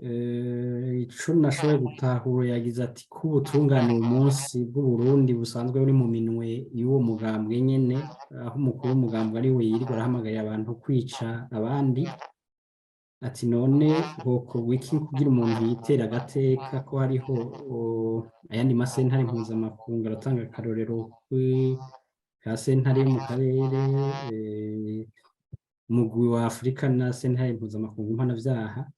Ico nashoboye gutahura, yagize ati ko ubutungane uyu munsi bw'Uburundi busanzwe buri mu minwe y'uwo mugambwe nyene, aho umukuru w'umugambwe ari we yirirwa arahamagarira abantu kwica abandi, ati none hokorwa iki kugira umuntu yitera agateka, ko hariho ayandi masentare mpuzamakungu? Aratanga akarorero ka sentare yo mu karere, umugwi wa Afurika na sentare mpuzamakungu mpanavyaha.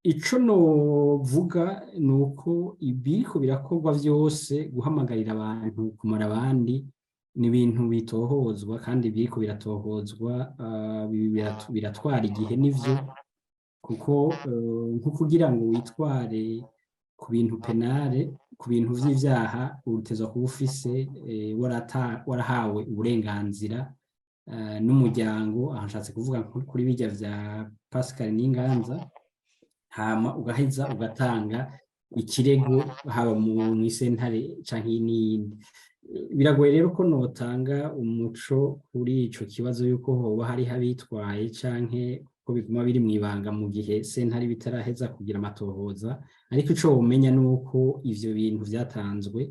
Ico novuga ni uko ibiriko birakorwa vyose, guhamagarira abantu kumara abandi, ni ibintu bitohozwa kandi biriko biratohozwa, biratwara igihe nivyo, kuko nko kugira ngo witware ku bintu pénal, ku bintu vy'ivyaha, utezwa kuba ufise warahawe uburenganzira n'umuryango. Aha nshatse kuvuga kuri birya vya Pascal N'Inganza, hama ugaheza ugatanga ikirego haba mu isentare canke n'iyindi. Biragoye rero ko notanga umuco kuri ico kibazo yuko hoba hariho abitwaye canke ko biguma biri mw'ibanga mu gihe sentare bitaraheza kugira amatohoza, ariko ico womenya ni uko ivyo bintu vyatanzwe.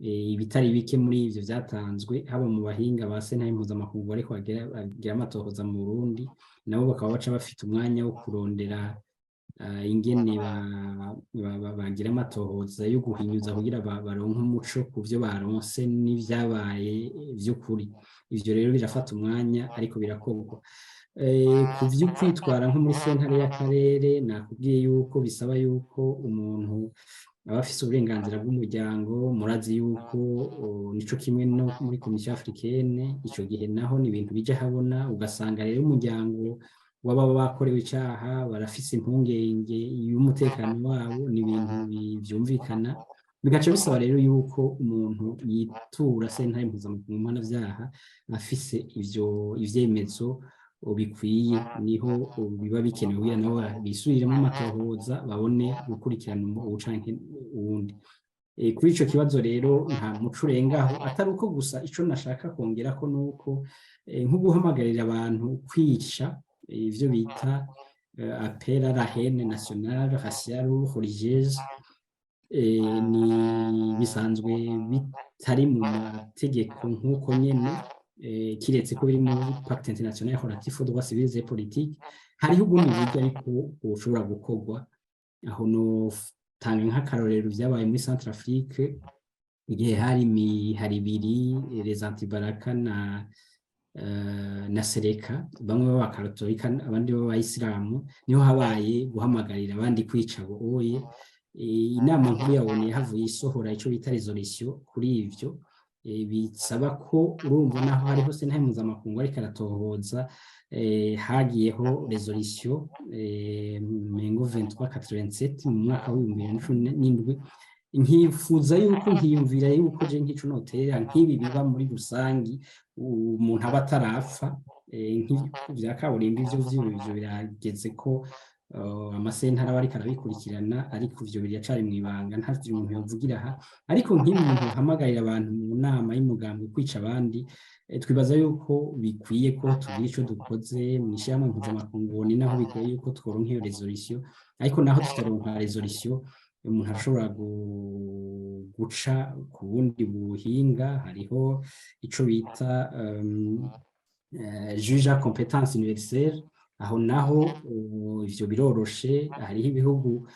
Ibitari bike muri ivyo vyatanzwe haba mu bahinga ba sentare mpuzamakungu bariko bagira amatohoza mu Burundi, nabo bakaba baca bafite umwanya wo kurondera ingene bagira amatohoza yo guhinyuza kugira baronke umuco ku vyo baronse n'ivyabaye vy'ukuri. Ivyo rero birafata umwanya, ariko birakorwa. Ku vyo kwitwara nko muri sentare y'akarere, nakubwiye yuko bisaba yuko umuntu aba afise uburenganzira bw'umuryango. Murazi yuko nico kimwe no muri Commission africaine. Ico gihe naho ni ibintu bija habona, ugasanga rero umuryango w'ababa bakorewe icaha barafise impungenge y'umutekano wabo. Ni ibintu vyumvikana, bigaca bisaba rero yuko umuntu yitura sentare mpuzamakungu mpanavyaha afise ivyo ivyemezo bikwiye. Niho biba bikenewe kugira nabo bisubiremo amatohoza, babone gukurikirana uwu canke uwundi. Kuri ico kibazo rero nta muco urengaho, atari uko gusa ico nashaka kongerako nuko nko guhamagarira abantu kwica, ivyo bita appel à la haine nationale, raciale ou religieuse, ni bisanzwe bitari mu mategeko nk'uko nyene, kiretse ko biri muri Pacte international relatif aux droits civils et politiques. Hariho ubundi buryo ariko bushobora gukorwa. Aho no tanga nk'akarorero vyabaye muri Centrafrique igihe hari imihari ibiri, les anti-Balaka na Seleka, bamwe b'abakatolika abandi b'abayisilamu, niho habaye guhamagarira abandi kwica abo oye. Inama nkuru ya ONU yahavuye isohora ico bita résolution kuri ivyo. Bisaba ko urumva naho hariho sentare mpuzamakungu ariko aratohoza, hagiyeho résolution mengo 2387 mu mwaka w'2017. Nkifuza yuko, nkiyumvira yuko je nk'ico noterera nk'ibi biba muri rusangi, umuntu aba atarapfa, nk'ivya kaburimbo, ivyo birageze ko amasentare aba ariko arabikurikirana, ariko ivyo biracari mw'ibanga, ntavyo umuntu yovugira aha. Ariko nk'ibi bintu bihamagarira abantu mu nama y'umugambwe kwica abandi, twibaza yuko bikwiye ko tugira ico dukoze mw'ishirahamwe mpuzamakungu. Ni naho bikwiye yuko tworonka iyo résolution, ariko naho tutaronka résolution, umuntu arashobora guca ku bundi buhinga. Hariho ico bita juge à compétence universelle. Aho naho ivyo biroroshe. Hariho ibihugu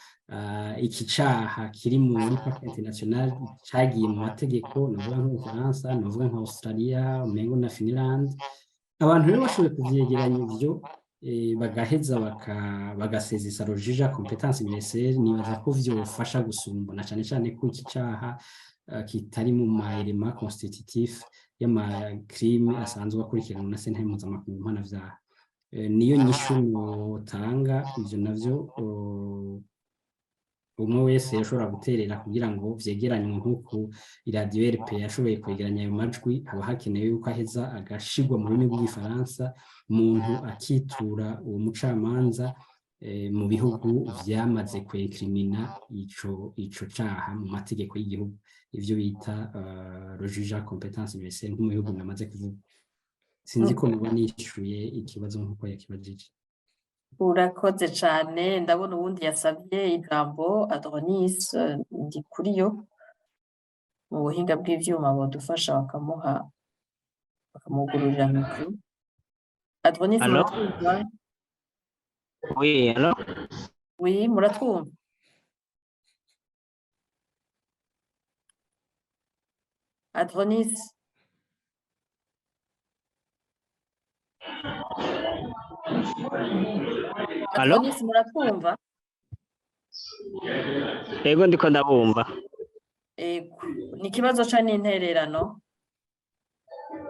iki caha kiri muri Pacte international, cagiye mu mategeko, novuga nk'Ubufaransa, novuga nka Australia, umengo na Finland. Abantu rero bashoboye kuvyegeranya ivyo, bagaheza bagasezesa le juge à compétence universelle, nibaza ko vyofasha gusumba, na cane cane ko iki caha kitari mu ma éléments constitutifs y'ama crimes asanzwe akurikiranwa na sentare mpuzamakungu mpanavyaha. Niyo nyishu notanga. Ivyo navyo umwe wese yashobora guterera kugira ngo vyegeranywe, nk'uko iradiyo RP yashoboye kwegeranya ayo majwi. Haba hakenewe yuko aheza agashirwa mu rurimi rw'Igifaransa, umuntu akitura uwo mucamanza mu bihugu vyamaze kwenkrimina ico caha mu mategeko y'igihugu, ivyo bita le juge à compétence universelle, nko mu bihugu namaze kuvuga. Sinzi ko noba nishuye ikibazo nk'uko yakibajije. Urakoze cane. Ndabona uwundi yasavye ijambo, Adronis Ndikuriyo. Mu buhinga bw'ivyuma bodufasha bakamuha, bakamugururira micro. Adronis? Allo? Muratwumva? Oui, allo? Oui, muratwumva? Adronis? Allo? Adronis, muratwumva? Yego, ndiko ndabumva. Ego, ni ikibazo ca n'intererano?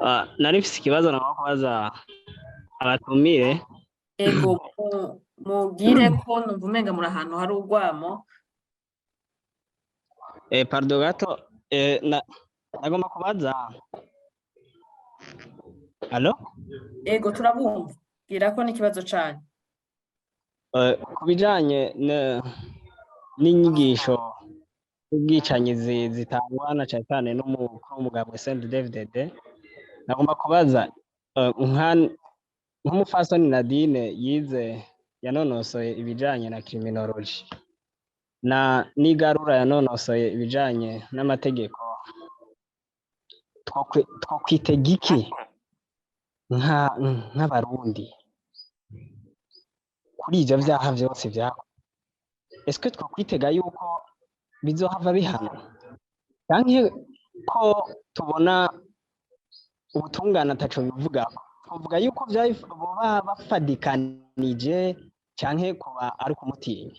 Ah, nari mfise ikibazo nagomba kubaza abatumire. Ego, mubwire ko numva umenga muri ahantu hari urwamo. Pardon gato, nagomba kubaza. Allo? Ego, turabumva, bwira ko n'ikibazo canyu. Ku bijanye n'inyigisho z'ubwicanyi zitangwa na cane cane n'umukuru w'umugambwe CNDD-FDD, nagomba kubaza nk'umupfasoni Nadine yize, yanonosoye ibijanye na criminology, na Nigarura yanonosoye ibijanye n'amategeko. Twokwitega iki nk'Abarundi kuri ivyo vyaha vyose vyakozwe? Eske twokwitega yuko bizohava bihanwa, canke ko tubona ubutungane ataco bivugako, twovuga yuko boba bafadikanije, canke kuba ari ukumutinya?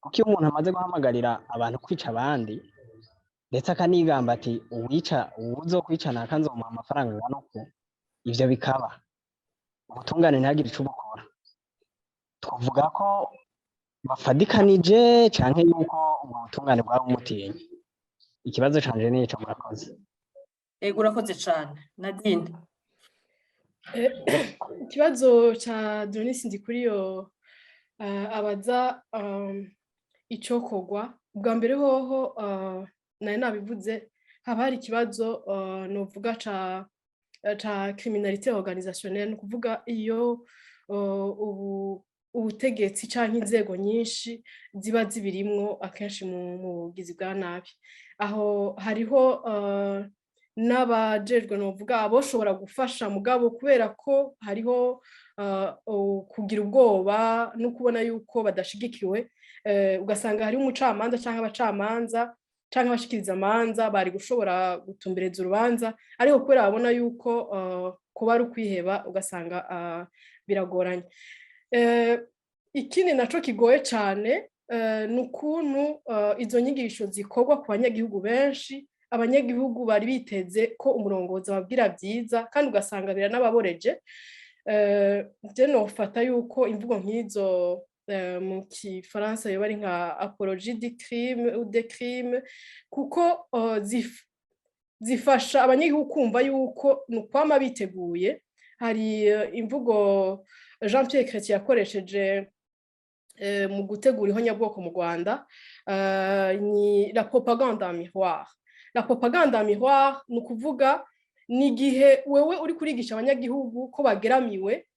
Kuko iyo umuntu amaze guhamagarira abantu kwica abandi, ndetse akanigamba ati uwica, uwuzokwica naka nzomuha amafaranga angana uku, ivyo bikaba, ubutungane ntihagire ico bukora, twovuga ko bafadikanije, canke yuko ubwo butungane bwaba bumutinya? Ikibazo canje nico, murakoze. Ego, urakoze cane, Nadine. Ikibazo ca Denis Ndikuriyo, abaza icokorwa. Bwa mbere hoho, nari nabivuze, haba hari ikibazo novuga ca criminalité organisationnelle, ni ukuvuga iyo ubu ubutegetsi canke inzego nyinshi ziba zibirimwo akenshi mu bugizi bwa nabi. Aho hariho n'abajejwe, novuga aboshobora gufasha, mugabo kubera ko hariho kugira ubwoba no kubona yuko badashigikiwe, ugasanga hariho umucamanza canke abacamanza canke abashikiriza amanza bari gushobora gutumbereza urubanza, ariko kubera babona yuko kuba ari ukwiheba, ugasanga biragoranye. Ikindi naco kigoye cane ni ukuntu izo nyigisho zikorwa ku banyagihugu benshi. Abanyagihugu bari biteze ko umurongozi ababwira byiza, kandi ugasanga biranababoreje. Je nofata yuko imvugo nk'izo mu kifaransa yoba ari nka apologie du crime ou des crimes, kuko zifasha abanyagihugu kumva yuko ni ukwama biteguye. Hari imvugo Jean Pierre Chrétien yakoresheje mu gutegura ihonyabwoko mu Rwanda, ni la propagande en miroir. La propagande en miroir ni ukuvuga ni igihe wewe uri kurigisha abanyagihugu ko bageramiwe,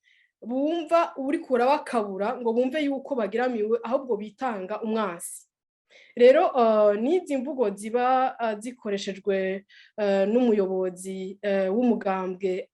bumva uri kurabakabura ngo bumve yuko bageramiwe, ahubwo bitanga umwansi. Rero n'izi mvugo ziba zikoreshejwe n'umuyobozi w'umugambwe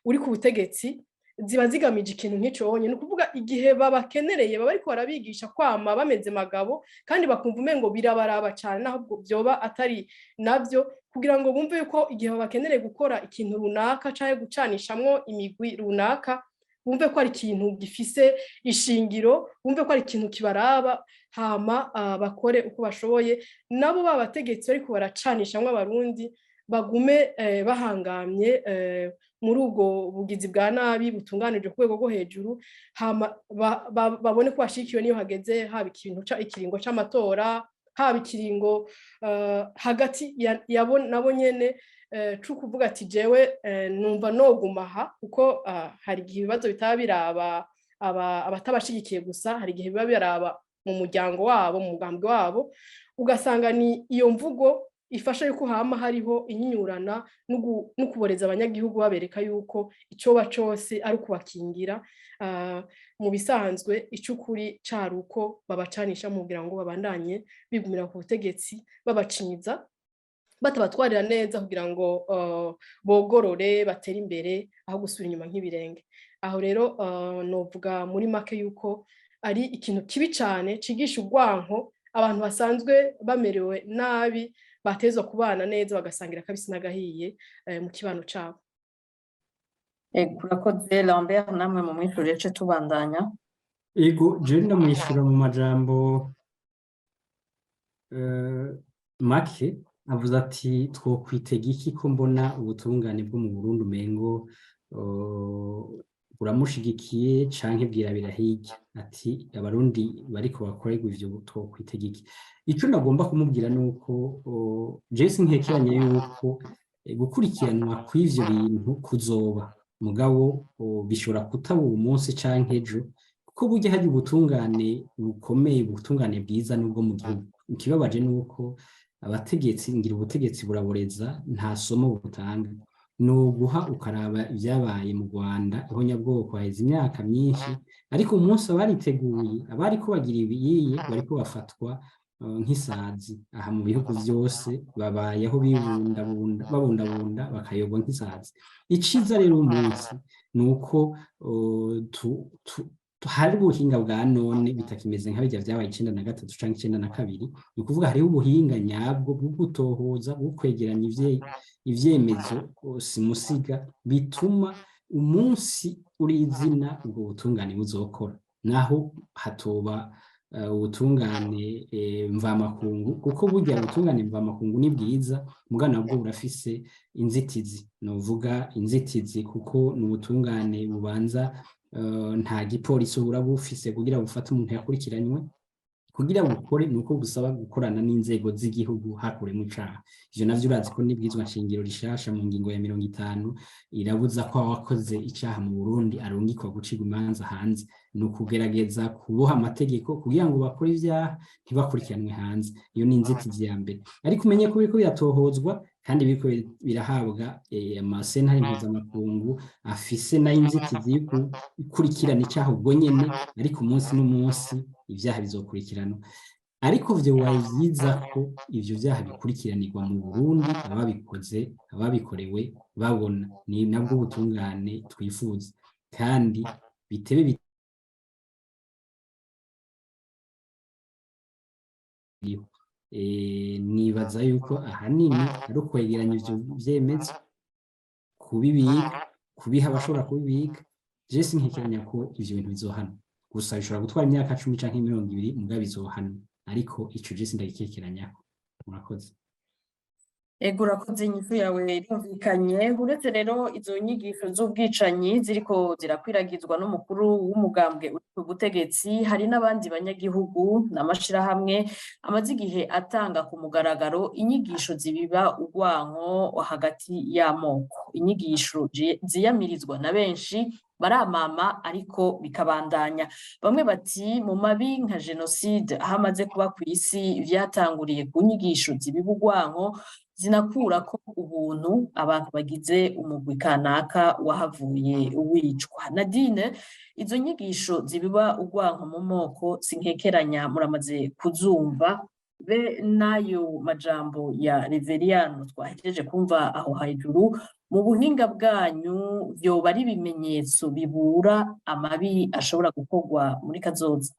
uri ku butegetsi ziba zigamije ikintu nk'ico wonye. Ni ukuvuga igihe babakenereye baba bariko barabigisha kwama bameze magabo, kandi bakumva umengo birabaraba cane, naho vyoba atari navyo, kugira ngo bumve yuko igihe babakenereye gukora ikintu runaka canke gucanishamwo imigwi runaka, bumve ko ari ikintu gifise ishingiro, bumve ko ari ikintu kibaraba, hama bakore uko bashoboye. Nabo babategetsi bariko baracanishamwo Abarundi bagume bahangamye muri ubwo bugizi bwa nabi butunganije ku rwego rwo hejuru, hama babone ko bashigikiwe niyo hageze, haba ikintu ikiringo c'amatora, haba ikiringo hagati yabo nabo nyene co kuvuga ati jewe numva noguma aha, kuko hari igihe ibibazo bitaba biraba abatabashigikiye gusa, hari igihe biba biraba mu muryango wabo, mu mugambwe wabo. Ugasanga ni iyo mvugo ifasha yuko hama hariho inyinyurana no kuboreza abanyagihugu, babereka yuko icoba cose ari ukubakingira. Mu bisanzwe icukuri cari uko babacanisha kugira ngo babandanye bigumira ku butegetsi, babacinyiza, batabatwarira neza, kugira ngo bogorore batere imbere aho gusubira inyuma nk'ibirenge. Aho rero novuga muri make yuko ari ikintu kibi cane cigisha urwanko abantu basanzwe bamerewe nabi, batezwa kubana neza, bagasangira akabisi n'agahiye mu kibano cabo. Ego, urakoze. Lambert, namwe mu mwishuri ce tubandanya. Ego, jewe ndamwishura mu majambo make. Avuze ati twokwitega iki ko mbona ubutungane bwo mu Burundi umengo buramushigikiye canke bwirabira hirya, ati Abarundi bariko bakorerwa ivyo twokwitega iki? Ico nagomba kumubwira nuko jewe sinkekeranye yuko gukurikiranwa kw'ivyo bintu kuzoba, mugabo bishobora kutaba uwu munsi canke ejo, kuko burya hari ubutungane bukomeye, ubutungane bwiza nubwo mu gihugu. Ikibabaje nuko abategetsi, ngira ubutegetsi buraboreza, nta somo butanga. Ni uguha ukaraba ibyabaye mu Rwanda, ihonyabwoko, haheze imyaka myinshi, ariko umunsi abariteguye, abariko bagira ibiyiye, bariko bafatwa. Nk'isazi aha mu bihugu byose babayeho bibundabunda, babundabunda, bakayobwa nk'isazi. Iciza rero umunsi ni uko hari ubuhinga bwa none, bitakimeze nka bijya byabaye 93 canke 92. Ni ukuvuga hariho ubuhinga nyabwo bwo gutohoza, bwo kwegeranya ivyemezo simusiga bituma umunsi uri izina ubwo butungane buzokora, naho hatoba ubutungane mvamakungu, kuko burya ubutungane mvamakungu ni bwiza, muga nabwo burafise inzitizi. Novuga inzitizi kuko ni ubutungane bubanza, nta gipolisi bura bufise kugira bufate umuntu yakurikiranywe. Kugira bukore ni uko busaba gukorana n'inzego z'igihugu hakuremo icaha. Ivyo navyo urazi ko n'ibwirizwa nshingiro rishasha mu ngingo ya 50 irabuza ko awakoze icaha mu Burundi arungikwa gucirwa imanza hanze. Ni ukugerageza kuboha amategeko kugira ngo bakore ivyaha ntibakurikiranwe hanze. Iyo ni inzitizi ya mbere, ariko umenye ko biriko biratohozwa kandi biriko birahabwa amasentare mpuzamakungu afise nayo inzitizi yo gukurikirana icaha ubwo nyene, ariko umunsi n'umunsi ivyaha bizokurikiranwa. Ariko vyobaye vyiza ko ivyo vyaha bikurikiranirwa mu Burundi, ababikoze, ababikorewe babona. Ni nabwo butungane twifuza, kandi bitebe biriho. Nibaza yuko ahanini ari ukwegeranya ivyo vyemezo, kubibika, kubiha abashobora kubibika. Je sinkekeranya ko ivyo bintu bizohanwa, gusa bishobora gutwara imyaka 10 canke 20, mugabo bizohanwa. Ariko ico je sindagikekeranyako. Murakoze. Ego, urakoze, inyishu yawe irumvikanye. Uretse rero izo nyigisho z'ubwicanyi ziriko zirakwiragizwa n'umukuru w'umugambwe uri ku butegetsi, hari n'abandi banyagihugu n'amashirahamwe amaze igihe atanga ku mugaragaro inyigisho zibiba urwanko hagati y'amoko, inyigisho ziyamirizwa na benshi baramama, ariko bikabandanya. Bamwe bati mu mabi nka jenoside aho amaze kuba ku isi vyatanguriye ku nyigisho zibiba urwanko, zinakura ko ubuntu abantu bagize umugwi kanaka wahavuye wicwa. Nadine, izo nyigisho zibiba urwanko mu moko sinkekeranya muramaze kuzumva, be n'ayo majambo ya Reveriyano twahejeje kumva aho hejuru. Mu buhinga bwanyu, vyoba ari ibimenyetso bibura amabi ashobora gukorwa muri kazoza?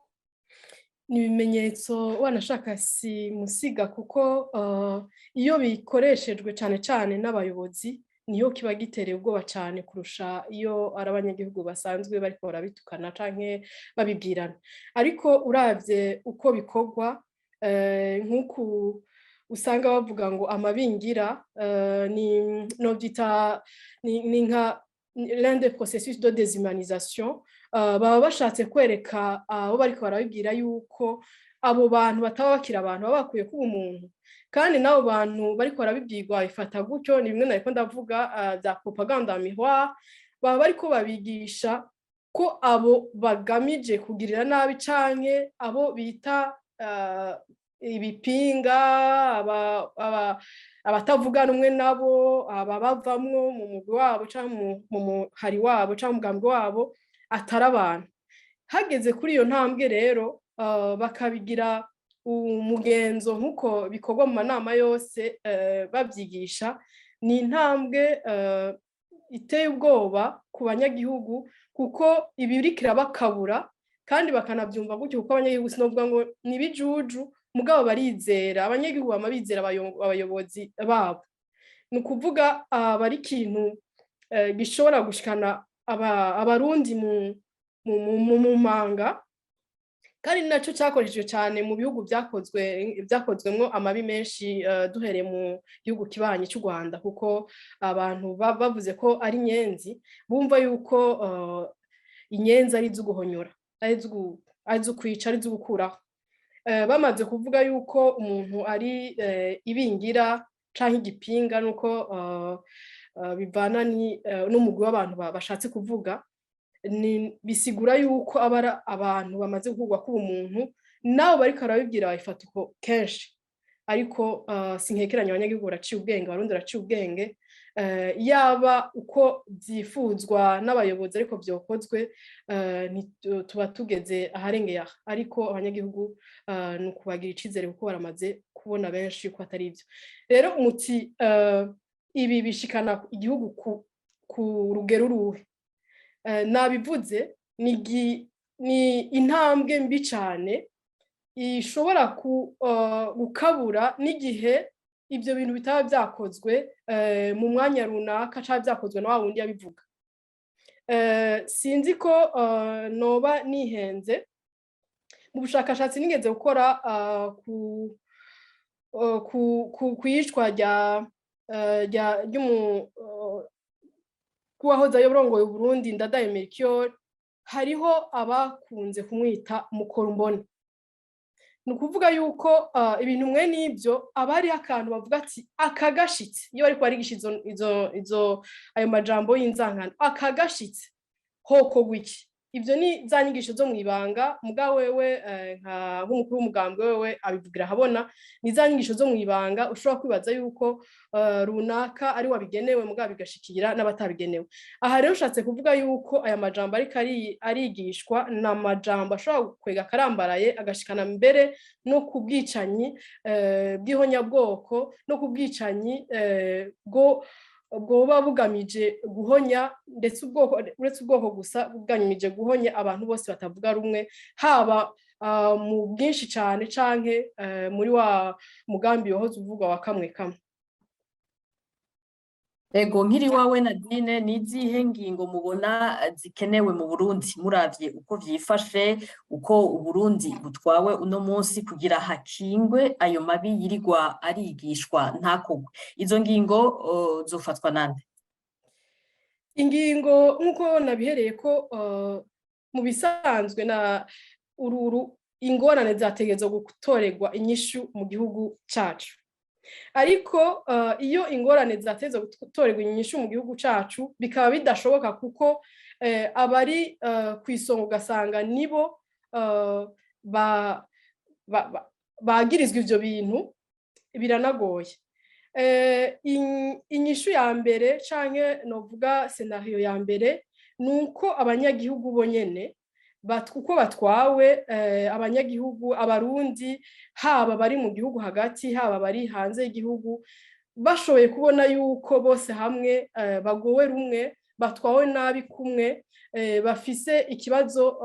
Ni ibimenyetso wanashaka si musiga, kuko iyo bikoreshejwe cyane cyane n'abayobozi niyo kiba gitereye ubwoba cyane kurusha iyo ari abanyagihugu basanzwe bariko barabitukana canke babibwirana. Ariko uravye uko bikorwa, nk'uku usanga bavuga ngo amabingira, ni novyita ni nka l'un des processus de déshumanisation. Baba bashatse kwereka abo bariko barabibwira yuko abo bantu bataba bakiri abantu, baba bakwiye kuba umuntu. Kandi n'abo bantu bariko barabibwirwa bifata gutyo. Ni bimwe nariko ndavuga bya propagande miroir. Baba bariko babigisha ko abo bagamije kugirira nabi canke abo bita ibipinga, abatavuga rumwe nabo, ababavamwo mu mugwi wabo canke mu muhari wabo canke umugambi wabo, atari abantu. Hageze kuri iyo ntambwe rero, bakabigira umugenzo nk'uko bikorwa mu manama yose, babyigisha, ni intambwe iteye ubwoba ku banyagihugu, kuko ibirikira bakabura kandi bakanabyumva gutyo, kuko abanyagihugu sinovuga ngo ni ibijuju, mugabo barizera. Abanyagihugu bama bizera abayobozi babo. Ni ukuvuga aba ari ikintu gishobora gushikana Abarundi mu manga, kandi ni nacyo cyakoreshejwe cyane mu bihugu byakozwemwo amabi menshi, duhereye mu gihugu kibanyi cy'u Rwanda, kuko abantu bavuze ko ari inyenzi, bumva yuko inyenzi ari iz'uguhonyora, ari iz'ukwica, ari iz'ugukuraho. Bamaze kuvuga yuko umuntu ari ibingira canke igipinga, nuko bivana n'umugwi w'abantu bashatse kuvuga, bisigura yuko aba ari abantu bamaze gukurwa ko umuntu. Nabo bariko barabibwira babifata uko kenshi. Ariko sinkekeranya, abanyagihugu baraciye ubwenge, Abarundi baraciye ubwenge. Yaba uko byifuzwa n'abayobozi ariko byokozwe, tuba tugeze aharengeye aha. Ariko abanyagihugu ni ukubagira icizere, kuko baramaze kubona benshi ko atari ibyo. Rero umuti ibi bishikana igihugu ku rugero uruhe? Nabivuze, ni intambwe mbi cyane ishobora gukabura n'igihe ibyo bintu bitaba byakozwe mu mwanya runaka cyangwa byakozwe na wa wundi yabivuga. Sinzi ko noba nihenze. Mu bushakashatsi nigeze gukora ku iyicwa ry'uwahoze ayoborongoye Burundi, Ndadaye Melchior, hariho abakunze kumwita mukorumbone. Ni ukuvuga yuko ibintu mwe n'ibyo aba hariho akantu bavuga ati akagashitse, iyo bariko barigisha izo ayo majambo y'inzankano, akagashitse hoko iki. Ibyo ni za nyigisho zo mu ibanga. Muga wewe nk'umukuru w'umugambwe, wewe abivugira ahabona. Ni za nyigisho zo mu ibanga ushobora kwibaza yuko runaka ari wabigenewe, muga bigashikira n'abatabigenewe. Aha rero ushatse kuvuga yuko aya majambo ariko arigishwa ni amajambo ashobora kwega akarambaraye, agashikana mbere no ku bwicanyi bw'ihonyabwoko, no ku bwicanyi bwo bwoba bugamije guhonya ndetse ubwoko, uretse ubwoko gusa, bugamije guhonya abantu bose batavuga rumwe, haba mu bwinshi cyane canke muri wa mugambi wahoze uvugwa wa kamwe kamwe. Ego, nkiri wawe Nadine, ni izihe ngingo mubona zikenewe mu Burundi, muravye uko vyifashe, uko Uburundi butwawe uno munsi, kugira hakingwe ayo mabi yirigwa arigishwa ntakogwe? Izo ngingo zofatwa nande? Ingingo, nk'uko nabihereye ko mu bisanzwe na ururu, ingorane zategerezwa gutorerwa inyishu mu gihugu cacu. Ariko iyo ingorane zateza gutorerwa inyishu mu gihugu cacu bikaba bidashoboka, kuko abari ku isonga ugasanga nibo bagirizwa ivyo bintu, biranagoye. Inyishu ya mbere, canke novuga scénario ya mbere, ni uko abanyagihugu bonyene uko batwawe, abanyagihugu, Abarundi, haba bari mu gihugu hagati, haba bari hanze y'igihugu, bashoboye kubona yuko bose hamwe bagowe rumwe, batwawe nabi kumwe, bafise ikibazo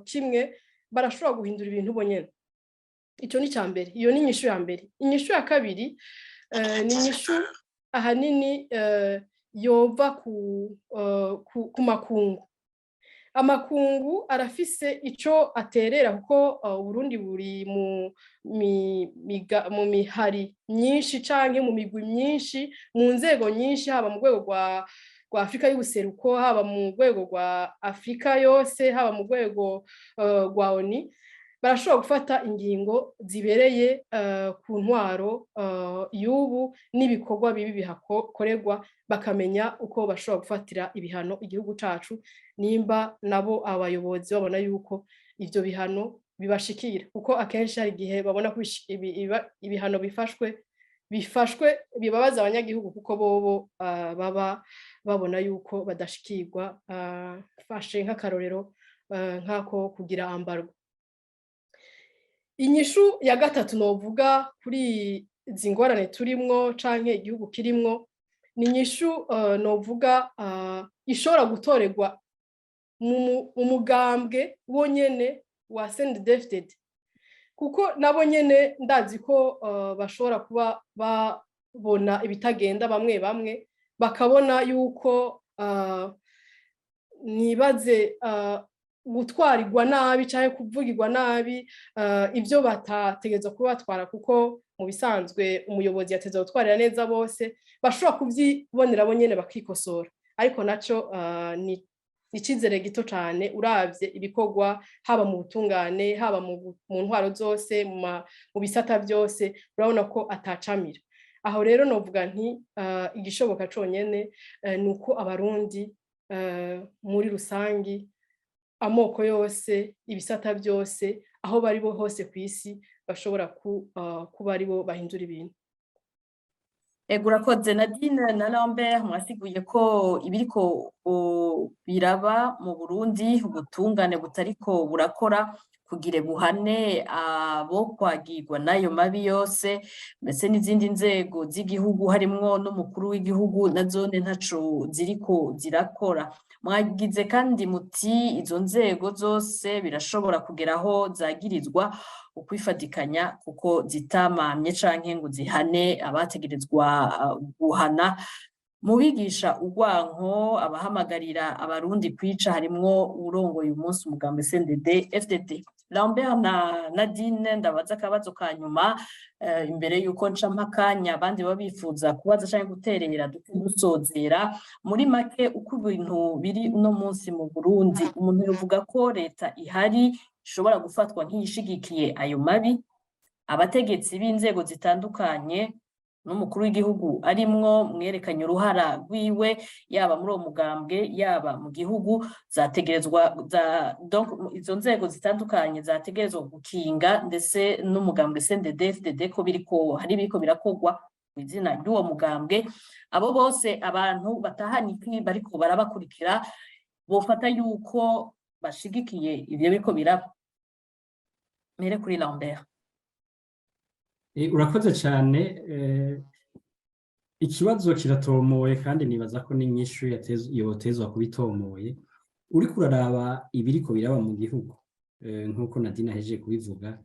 kimwe, barashobora guhindura ibintu bonyene. Icyo ni icya mbere, iyo ni inyishu ya mbere. Inyishu ya kabiri ni inyishu ahanini yova ku makungu. Amakungu arafise ico aterera, kuko Uburundi buri mu mihari myinshi canke mu migwi myinshi, mu nzego nyinshi, haba mu rwego rwa Afrika y'ubuseruko, haba mu rwego rwa Afrika yose, haba mu rwego rwa ONU. Barashobora gufata ingingo zibereye ku ntwaro y'ubu n'ibikorwa bibi bihakorerwa, bakamenya uko bashobora gufatira ibihano igihugu cacu, nimba nabo abayobozi babona yuko ivyo bihano bibashikira, kuko akenshi hari igihe babona ko ibihano bifashwe bibabaza abanyagihugu, kuko bobo baba babona yuko badashikirwa. Fashe nk'akarorero nk'ako kugira embargo. Inyishu ya gatatu novuga kuri izi ngorane turimwo canke igihugu kirimwo, ni inyishu novuga ishobora gutorerwa mu mugambwe wonyene wa CNDD-FDD, kuko nabo nyene ndazi ko bashobora kuba babona ibitagenda, bamwe bamwe bakabona yuko nibaze gutwarirwa nabi cyangwa kuvugirwa nabi ibyo batategerezwa kuba batwara, kuko mu bisanzwe umuyobozi yateza gutwarira neza bose. Bashobora kubyibonera bo nyene bakikosora, ariko naco ni icyizere gito cyane uravye ibikorwa, haba mu butungane, haba mu ntwaro zose, mu bisata byose, urabona ko atacamira aho. Rero novuga nti igishoboka conyene ni uko Abarundi muri rusangi, amoko yose, ibisata byose, aho bari bo hose ku isi, bashobora guhaguruka bakavuga bashobora kuba aribo bahindura ibintu. Ego, urakoze Nadine na Lambert. Mwasiguye ko ibiriko biraba mu Burundi, ubutungane butariko burakora kugira buhane abo kwagirwa n'ayo mabi yose, mbese n'izindi nzego z'igihugu harimwo n'umukuru w'igihugu na zone ntaco ziriko zirakora. Mwagize kandi muti izo nzego zose birashobora kugera aho zagirizwa ukwifatikanya kuko zitamamye canke ngo zihane abategerezwa guhana. Mu bigisha urwanko, abahamagarira Abarundi kwica, harimwo urongoye umunsi umugambi CNDD FDD. Lambert na Nadine, ndabaza akabazo ka nyuma imbere yuko nca mpakanya abandi baba bifuza kubaza canke guterera, dusozera. Muri make, uko ibintu biri uno munsi mu Burundi, umuntu yovuga ko leta ihari ishobora gufatwa nk'iyishigikiye ayo mabi? Abategetsi b'inzego zitandukanye n'umukuru w'igihugu arimwo, mwerekanye uruhara rwiwe yaba muri uwo mugambwe, yaba mu gihugu, zategerezwa za, donc izo nzego zitandukanye zategerezwa gukinga, ndetse n'umugambwe CNDD-FDD ko biriko hari biriko birakogwa mu izina ry'uwo mugambwe. Abo bose abantu batahana iki bariko barabakurikira bofata yuko bashigikiye ivyo biriko biraba? Mere kuri Lambert. Urakoze cyane. Ikibazo kiratomoye kandi nibaza ko n'inyishu yotezwa kuba itomoye. Uriko uraraba ibiriko biraba mu gihugu, nk'uko Nadine ahejeje kubivuga,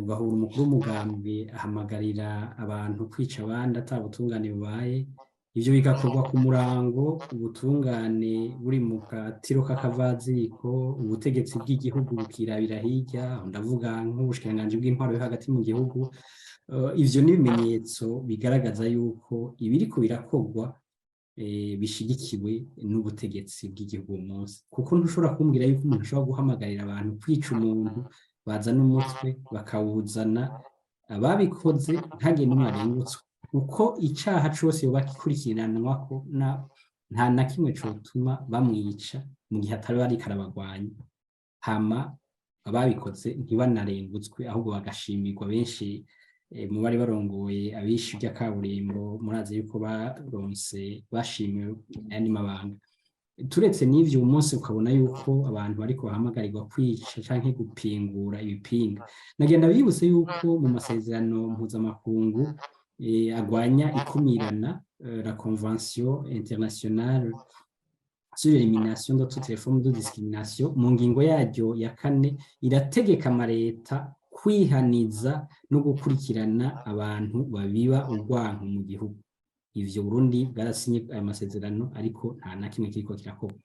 ugahura umukuru w'umugambwe ahamagarira abantu kwica abandi ata butungane bubaye, ivyo bigakorwa ku murango, ubutungane buri mu katiro k'akavaziko, ubutegetsi bw'igihugu bukirabira hirya, aho ndavuga nk'ubushikiranganji bw'intwaro yo hagati mu gihugu. Ivyo ni ibimenyetso bigaragaza yuko ibiriko birakorwa bishigikiwe n'ubutegetsi bw'igihugu uwo munsi, kuko ntushobora kumbwira yuko umuntu ashobora guhamagarira abantu kwica umuntu, bazana umutwe bakawuzana, ababikoze ntagire n'umwe arengutswe, uko icaha cose yoba gikurikiranwako nta na kimwe cotuma bamwica mu gihe atari ariko arabagwanya, hama ababikoze ntibanarengutswe, ahubwo bagashimirwa. Benshi mu bari barongoye abishe ivy'akaburimbo, murazi yuko baronse bashimiwe ayandi mabanga. Turetse n'ivyo, uyu munsi ukabona yuko abantu bariko bahamagarirwa kwica canke gupingura ibipinga. Nagenda bibutse yuko mu masezerano mpuzamakungu agwanya ikumirana, la Convention internationale sur l'élimination de toutes les formes de discrimination, mu ngingo yaryo ya 4 irategeka amareta kwihaniza no gukurikirana abantu babiba urwanko mu gihugu. Ivyo Burundi bwarasinye ayo masezerano, ariko nta na kimwe kiriko kirakorwa.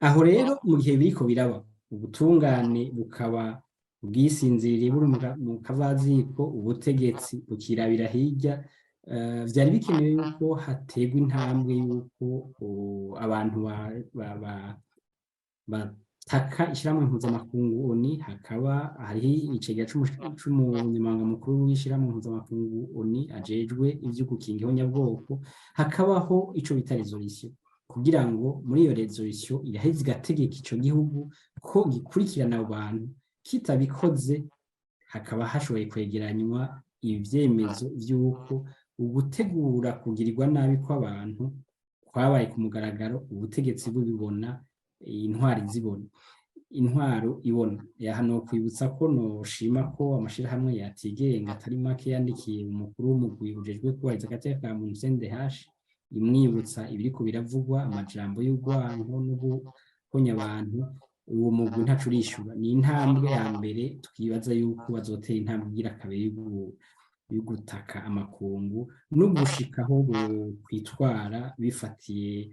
Aho rero mu gihe biriko biraba, ubutungane bukaba ubwisinziriye buri mu kavaziko, ubutegetsi bukirabira hirya, vyari bikenewe yuko hategwa intambwe yuko abantu bataka ishirahamwe mpuzamakungu ONU, hakaba hariho icegera c'umunyamabanga mukuru w'ishirahamwe mpuzamakungu ONU ajejwe ivyo gukinga ihonyabwoko, hakabaho ico bita résolution, kugira ngo muri iyo résolution iraheza igategeka ico gihugu ko gikurikirana abo bantu, kitabikoze hakaba hashoboye kwegeranywa ivyemezo vy'uko ugutegura kugirirwa nabi kw'abantu kwabaye ku mugaragaro, ubutegetsi bubibona, intwari zibona, intwaro ibona. Yaha no kwibutsa ko noshima ko amashirahamwe yatigenga atari make yandikiye umukuru w'umugwi ujejwe kubahiriza agateka ka muntu CNDH, imwibutsa ibiriko biravugwa, amajambo y'urwanko no guhonya abantu. Uwo mugwi ntaco urishura. Ni intambwe ya mbere, twibaza yuko bazotera intambwe igira kabiri yo gutaka amakungu no gushikaho kwitwara bifatiye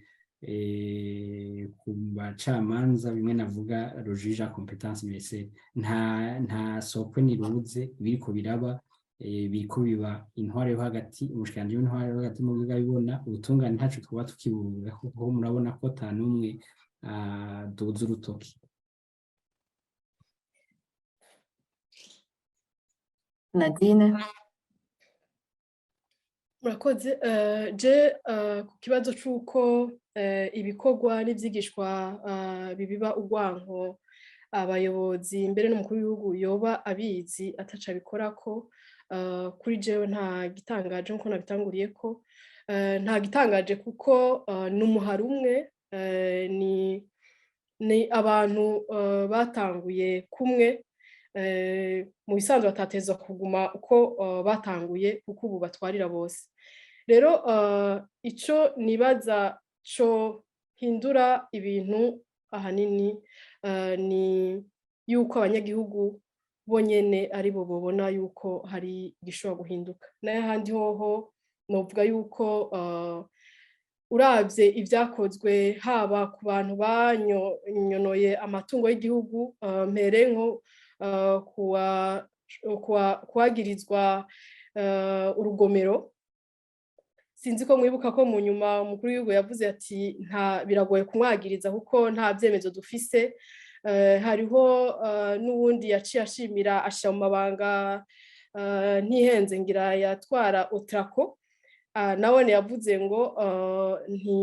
ku bacamanza, bimwe navuga le juge à compétence universelle. Nta sokwe niruze, ibiriko biraba biriko biba, intwaro yo hagati, umushikiranganji w'intwaro yo hagati mu gihugu abibona, ubutungane ntaco twaba tukiburura, kuko murabona ko ata n'umwe aduza urutoki. Nadine. Murakoze. Je ku kibazo c'uko ibikorwa n'ivyigishwa bibiba urwanko. Abayobozi mbere n'umukuru w'igihugu yoba abizi ataca abikorako. Kuri jewe nta gitangaje, nkuko nabitanguriye ko nta gitangaje, kuko ni umuhari umwe, ni abantu batanguye kumwe. Mu bisanzwe batatezwa kuguma uko batanguye, kuko ubu batwarira bose. Rero ico nibaza co hindura ibintu ahanini ni yuko abanyagihugu bonyene aribo bobona yuko hari igishobora guhinduka. Nayo ahandi hoho novuga yuko uravye ivyakozwe, haba ku bantu banyonoye amatungo y'igihugu, mpere nko kuwagirizwa urugomero. Sinzi ko mwibuka ko mu nyuma umukuru w'igihugu yavuze ati: "Nta biragoye kumwagiriza kuko nta vyemezo dufise." Hariho n'uwundi yaciye ashimira ashira mu mabanga, ntihenze ngira yatwara Otraco, nawene yavuze ngo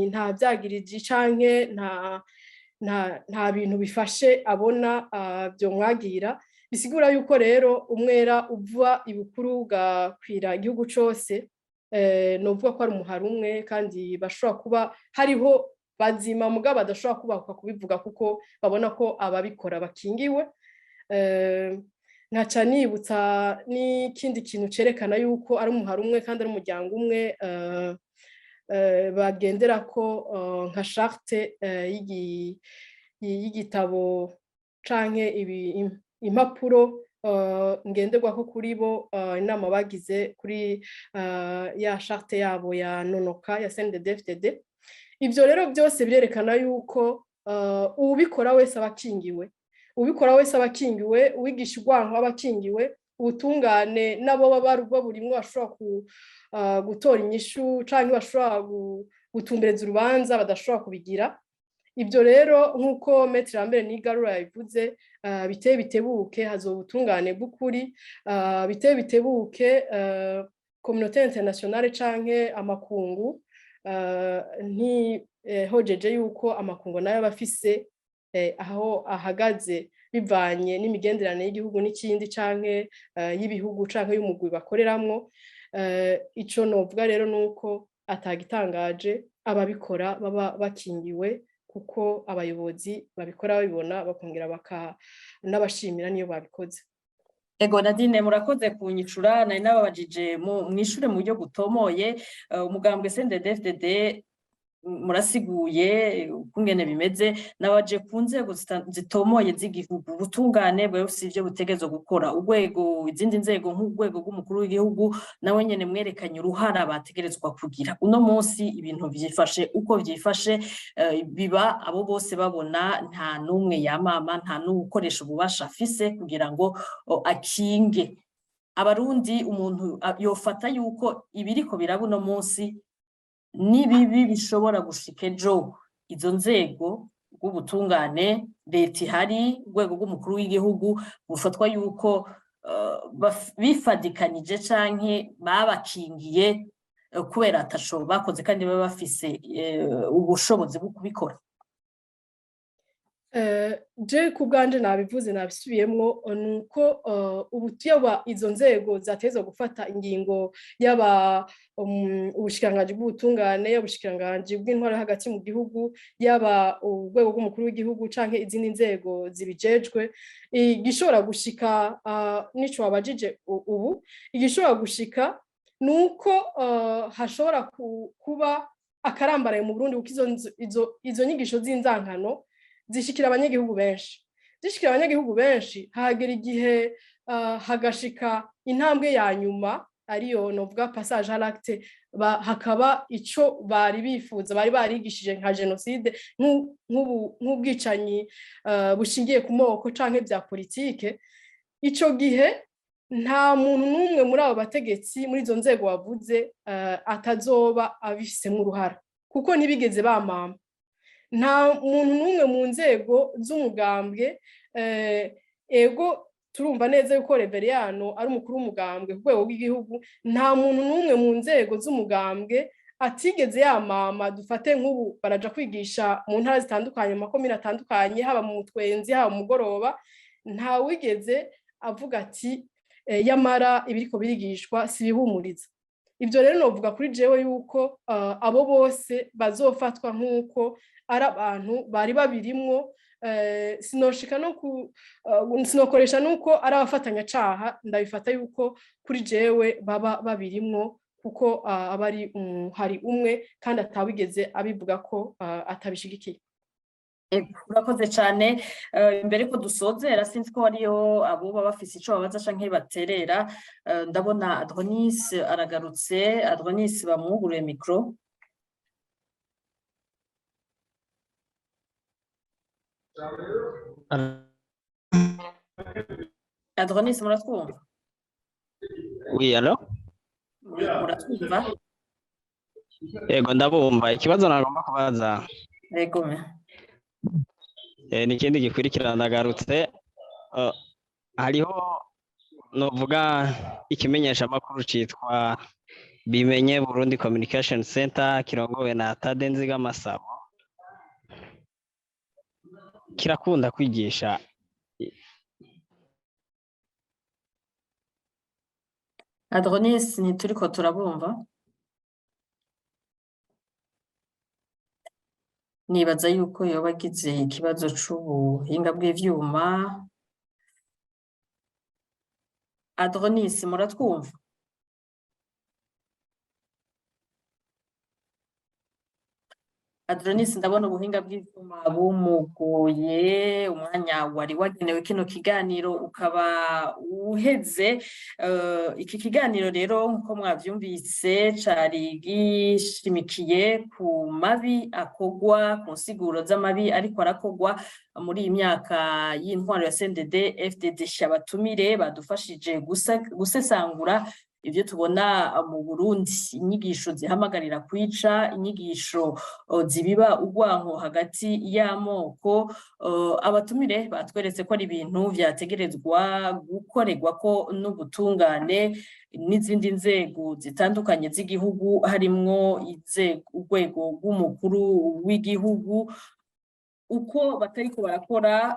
nta vyagiriji canke nta bintu bifashe abona vyomwagira. Bisigura yuko rero umwera uva ibukuru ugakwira igihugu cose. Novuga ko ari umuhari umwe, kandi bashobora kuba hariho bazima mugabo badashobora kubahuka kubivuga kuko babona ko ababikora bakingiwe. Nkaca nibutsa n'ikindi kintu cerekana yuko ari umuhari umwe kandi ari umuryango umwe, bagendera ko nka charte y'igitabo canke impapuro ngenderwako kuri bo, inama bagize kuri ya charte yabo ya nonoka ya CNDD-FDD. Ivyo rero byose birerekana yuko uwubikora wese aba akingiwe, ubikora wese aba akingiwe, uwigisha urwanko aba akingiwe. Ubutungane nabo baba baburimwo bashobora gutora inyishu canke bashobora gutumbereza urubanza badashobora kubigira. Ibyo rero, nk'uko Maître Lambert Nigarura yabivuze, biteye bitebuke hazoba ubutungane bw'ukuri. Biteye bitebuke communauté internationale canke amakungu ntihojeje yuko amakungu nayo aba afise aho ahagaze bivanye n'imigenderanire y'igihugu n'ikindi canke y'ibihugu canke y'umugwi bakoreramwo. Ico novuga rero nuko atagitangaje, ababikora baba bakingiwe kuko abayobozi babikora babibona, bakongera bakanabashimira niyo babikoze. Ego Nadine, murakoze kunyicura. Nari nababajije mwishure mu buryo butomoye umugambwe CNDD-FDD. Murasiguye ukungene bimeze. Nabaje ku nzego zitomoye z'igihugu. Ubutungane bwari bufise ivyo butegerezwa gukora, urwego, izindi nzego nk'urwego rw'umukuru w'igihugu nawe nyene mwerekanye uruhara bategerezwa kugira. Uno munsi ibintu vyifashe uko vyifashe, biba abo bose babona, nta n'umwe yamama, nta n'uwukoresha ububasha afise kugira ngo akinge Abarundi. Umuntu yofata yuko ibiriko biraba uno munsi n'ibibi bishobora gushika ejo, izo nzego rw'ubutungane, leta ihari, urwego rw'umukuru w'igihugu, bufatwa yuko bifadikanije canke babakingiye kubera ataco bakoze kandi baba bafise ubushobozi bwo kubikora. Je ku bwanje nabivuze, nabisubiyemwo, nuko ubu yaba izo nzego zatezwa gufata ingingo, yaba ubushikiranganji bw'ubutungane, yaba ubushikiranganji bw'intwaro yo hagati mu gihugu, yaba urwego rw'umukuru w'igihugu canke izindi nzego zibijejwe, igishobora gushika nico wabajije ubu, igishobora gushika nuko hashobora kuba akarambaraye mu Burundi, kuko izo nyigisho z'inzankano zishikira abanyagihugu benshi, zishikira abanyagihugu benshi, hagera igihe hagashika intambwe ya nyuma, ariyo novuga passage à l'acte, hakaba ico bari bifuza, bari barigishije nka génocide, nk'ubwicanyi bushingiye ku moko canke vya politike. Ico gihe nta muntu n'umwe muri abo bategetsi, muri izo nzego wavuze, atazoba abifisemwo uruhara, kuko ntibigeze bamama. Nta muntu n'umwe mu nzego z'umugambwe, ego turumva neza yuko Reveriyano ari umukuru w'umugambwe ku rwego rw'igihugu, nta muntu n'umwe mu nzego z'umugambwe. Atigeze yamama. Dufate nk'ubu baraja kwigisha mu ntara zitandukanye, mu makomine atandukanye, haba mu mutwenzi, haba mu mugoroba, ntawigeze avuga ati yamara ibiriko birigishwa si ibihumuriza. Ibyo rero novuga kuri jewe yuko abo bose bazofatwa nk'uko ari abantu bari babirimwo. Sinoshika no ku sinokoresha nuko ari abafatanyacaha, ndabifata yuko kuri jewe baba babirimwo, kuko aba ari hari umwe kandi atawigeze abivuga ko atabishigikiye. Urakoze cyane. Mbere ko dusozera, sinzi ko hariyo aboba bafise ico babaza canke baterera. Ndabona Adronis aragarutse. Adronis, bamwuguruye micro. Adronis, muratwumva? Oui, allo? Muratwumva? Yego, ndabumva. Ikibazo nagomba kubaza Yego. Ni ikindi gikurikirana, ndagarutse. Hariho novuga ikimenyeshamakuru citwa Bimenye Burundi Communication Center, kirongowe na Tade Nzigamasabo, kirakunda kwigisha Adronis, ntituriko turabumva. Nibaza yuko yoba agize ikibazo c'ubuhinga bw'ivyuma. Adronis, muratwumva? Adronis, ndabona ubuhinga bw'ivyuma bumugoye. Umwanya wari wagenewe kino kiganiro ukaba uheze. Iki kiganiro rero, nkuko mwavyumvise, cari gishimikiye ku mabi akogwa, ku nsiguro z'amabi ariko arakogwa muri iyi myaka y'intwaro ya CNDD FDD. Abatumire badufashije gusesangura ibyo tubona mu Burundi: inyigisho zihamagarira kwica, inyigisho zibiba urwanko hagati y'amoko. Abatumire batweretse ko ari ibintu vyategerezwa gukorerwa ko n'ubutungane n'izindi nzego zitandukanye z'igihugu, harimwo urwego rw'umukuru w'igihugu. Uko batariko barakora,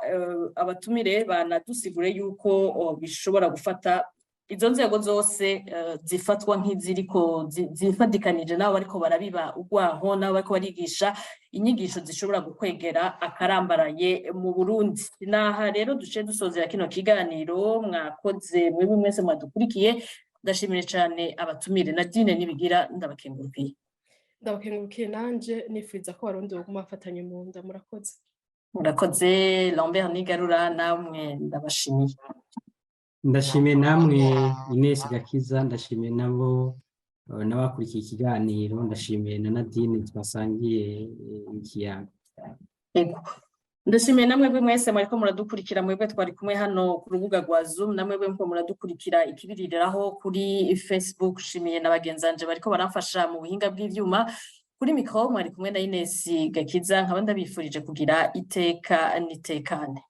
abatumire banadusigure yuko bishobora gufata izo nzego zose zifatwa nk'iziriko zifadikanije nabo bariko barabiba urwanko, nabo bariko barigisha inyigisho zishobora gukwegera akarambaraye mu Burundi. Naha rero duce dusozera kino kiganiro. Mwakoze mwebwe mwese mwadukurikiye. Ndashimire cane abatumire. Nadine Nibigira, ndabakengurukiye. Ndabakengurukiye nanje, nifuriza ko Abarundi baguma bafatanye mu nda. Murakoze. Murakoze. Lambert Nigarura, namwe ndabashimiye. Ndashimiye namwe Ines Gakiza, ndashimiye nabo n'abakurikiye ikiganiro, ndashimiye na Nadine twasangiye ikiyago. Ego. Ndashimiye namwe mwese mwariko muradukurikira, mwebwe twari kumwe hano ku rubuga rwa Zoom, namwe mko muradukurikira ikibiririraho kuri Facebook. Shimiye na bagenzanje bariko baramfasha mu buhinga bw'ivyuma. Kuri micro mwari kumwe na Ines Gakiza, nkaba ndabifurije kugira iteka n'itekane.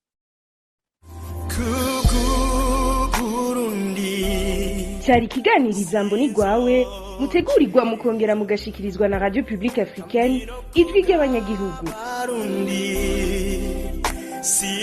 Cyari ikiganiro Ijambo ni rwawe, mutegurirwa mukongera mugashikirizwa na Radio Publique Africaine, Ijwi ry'Abanyagihugu. Si.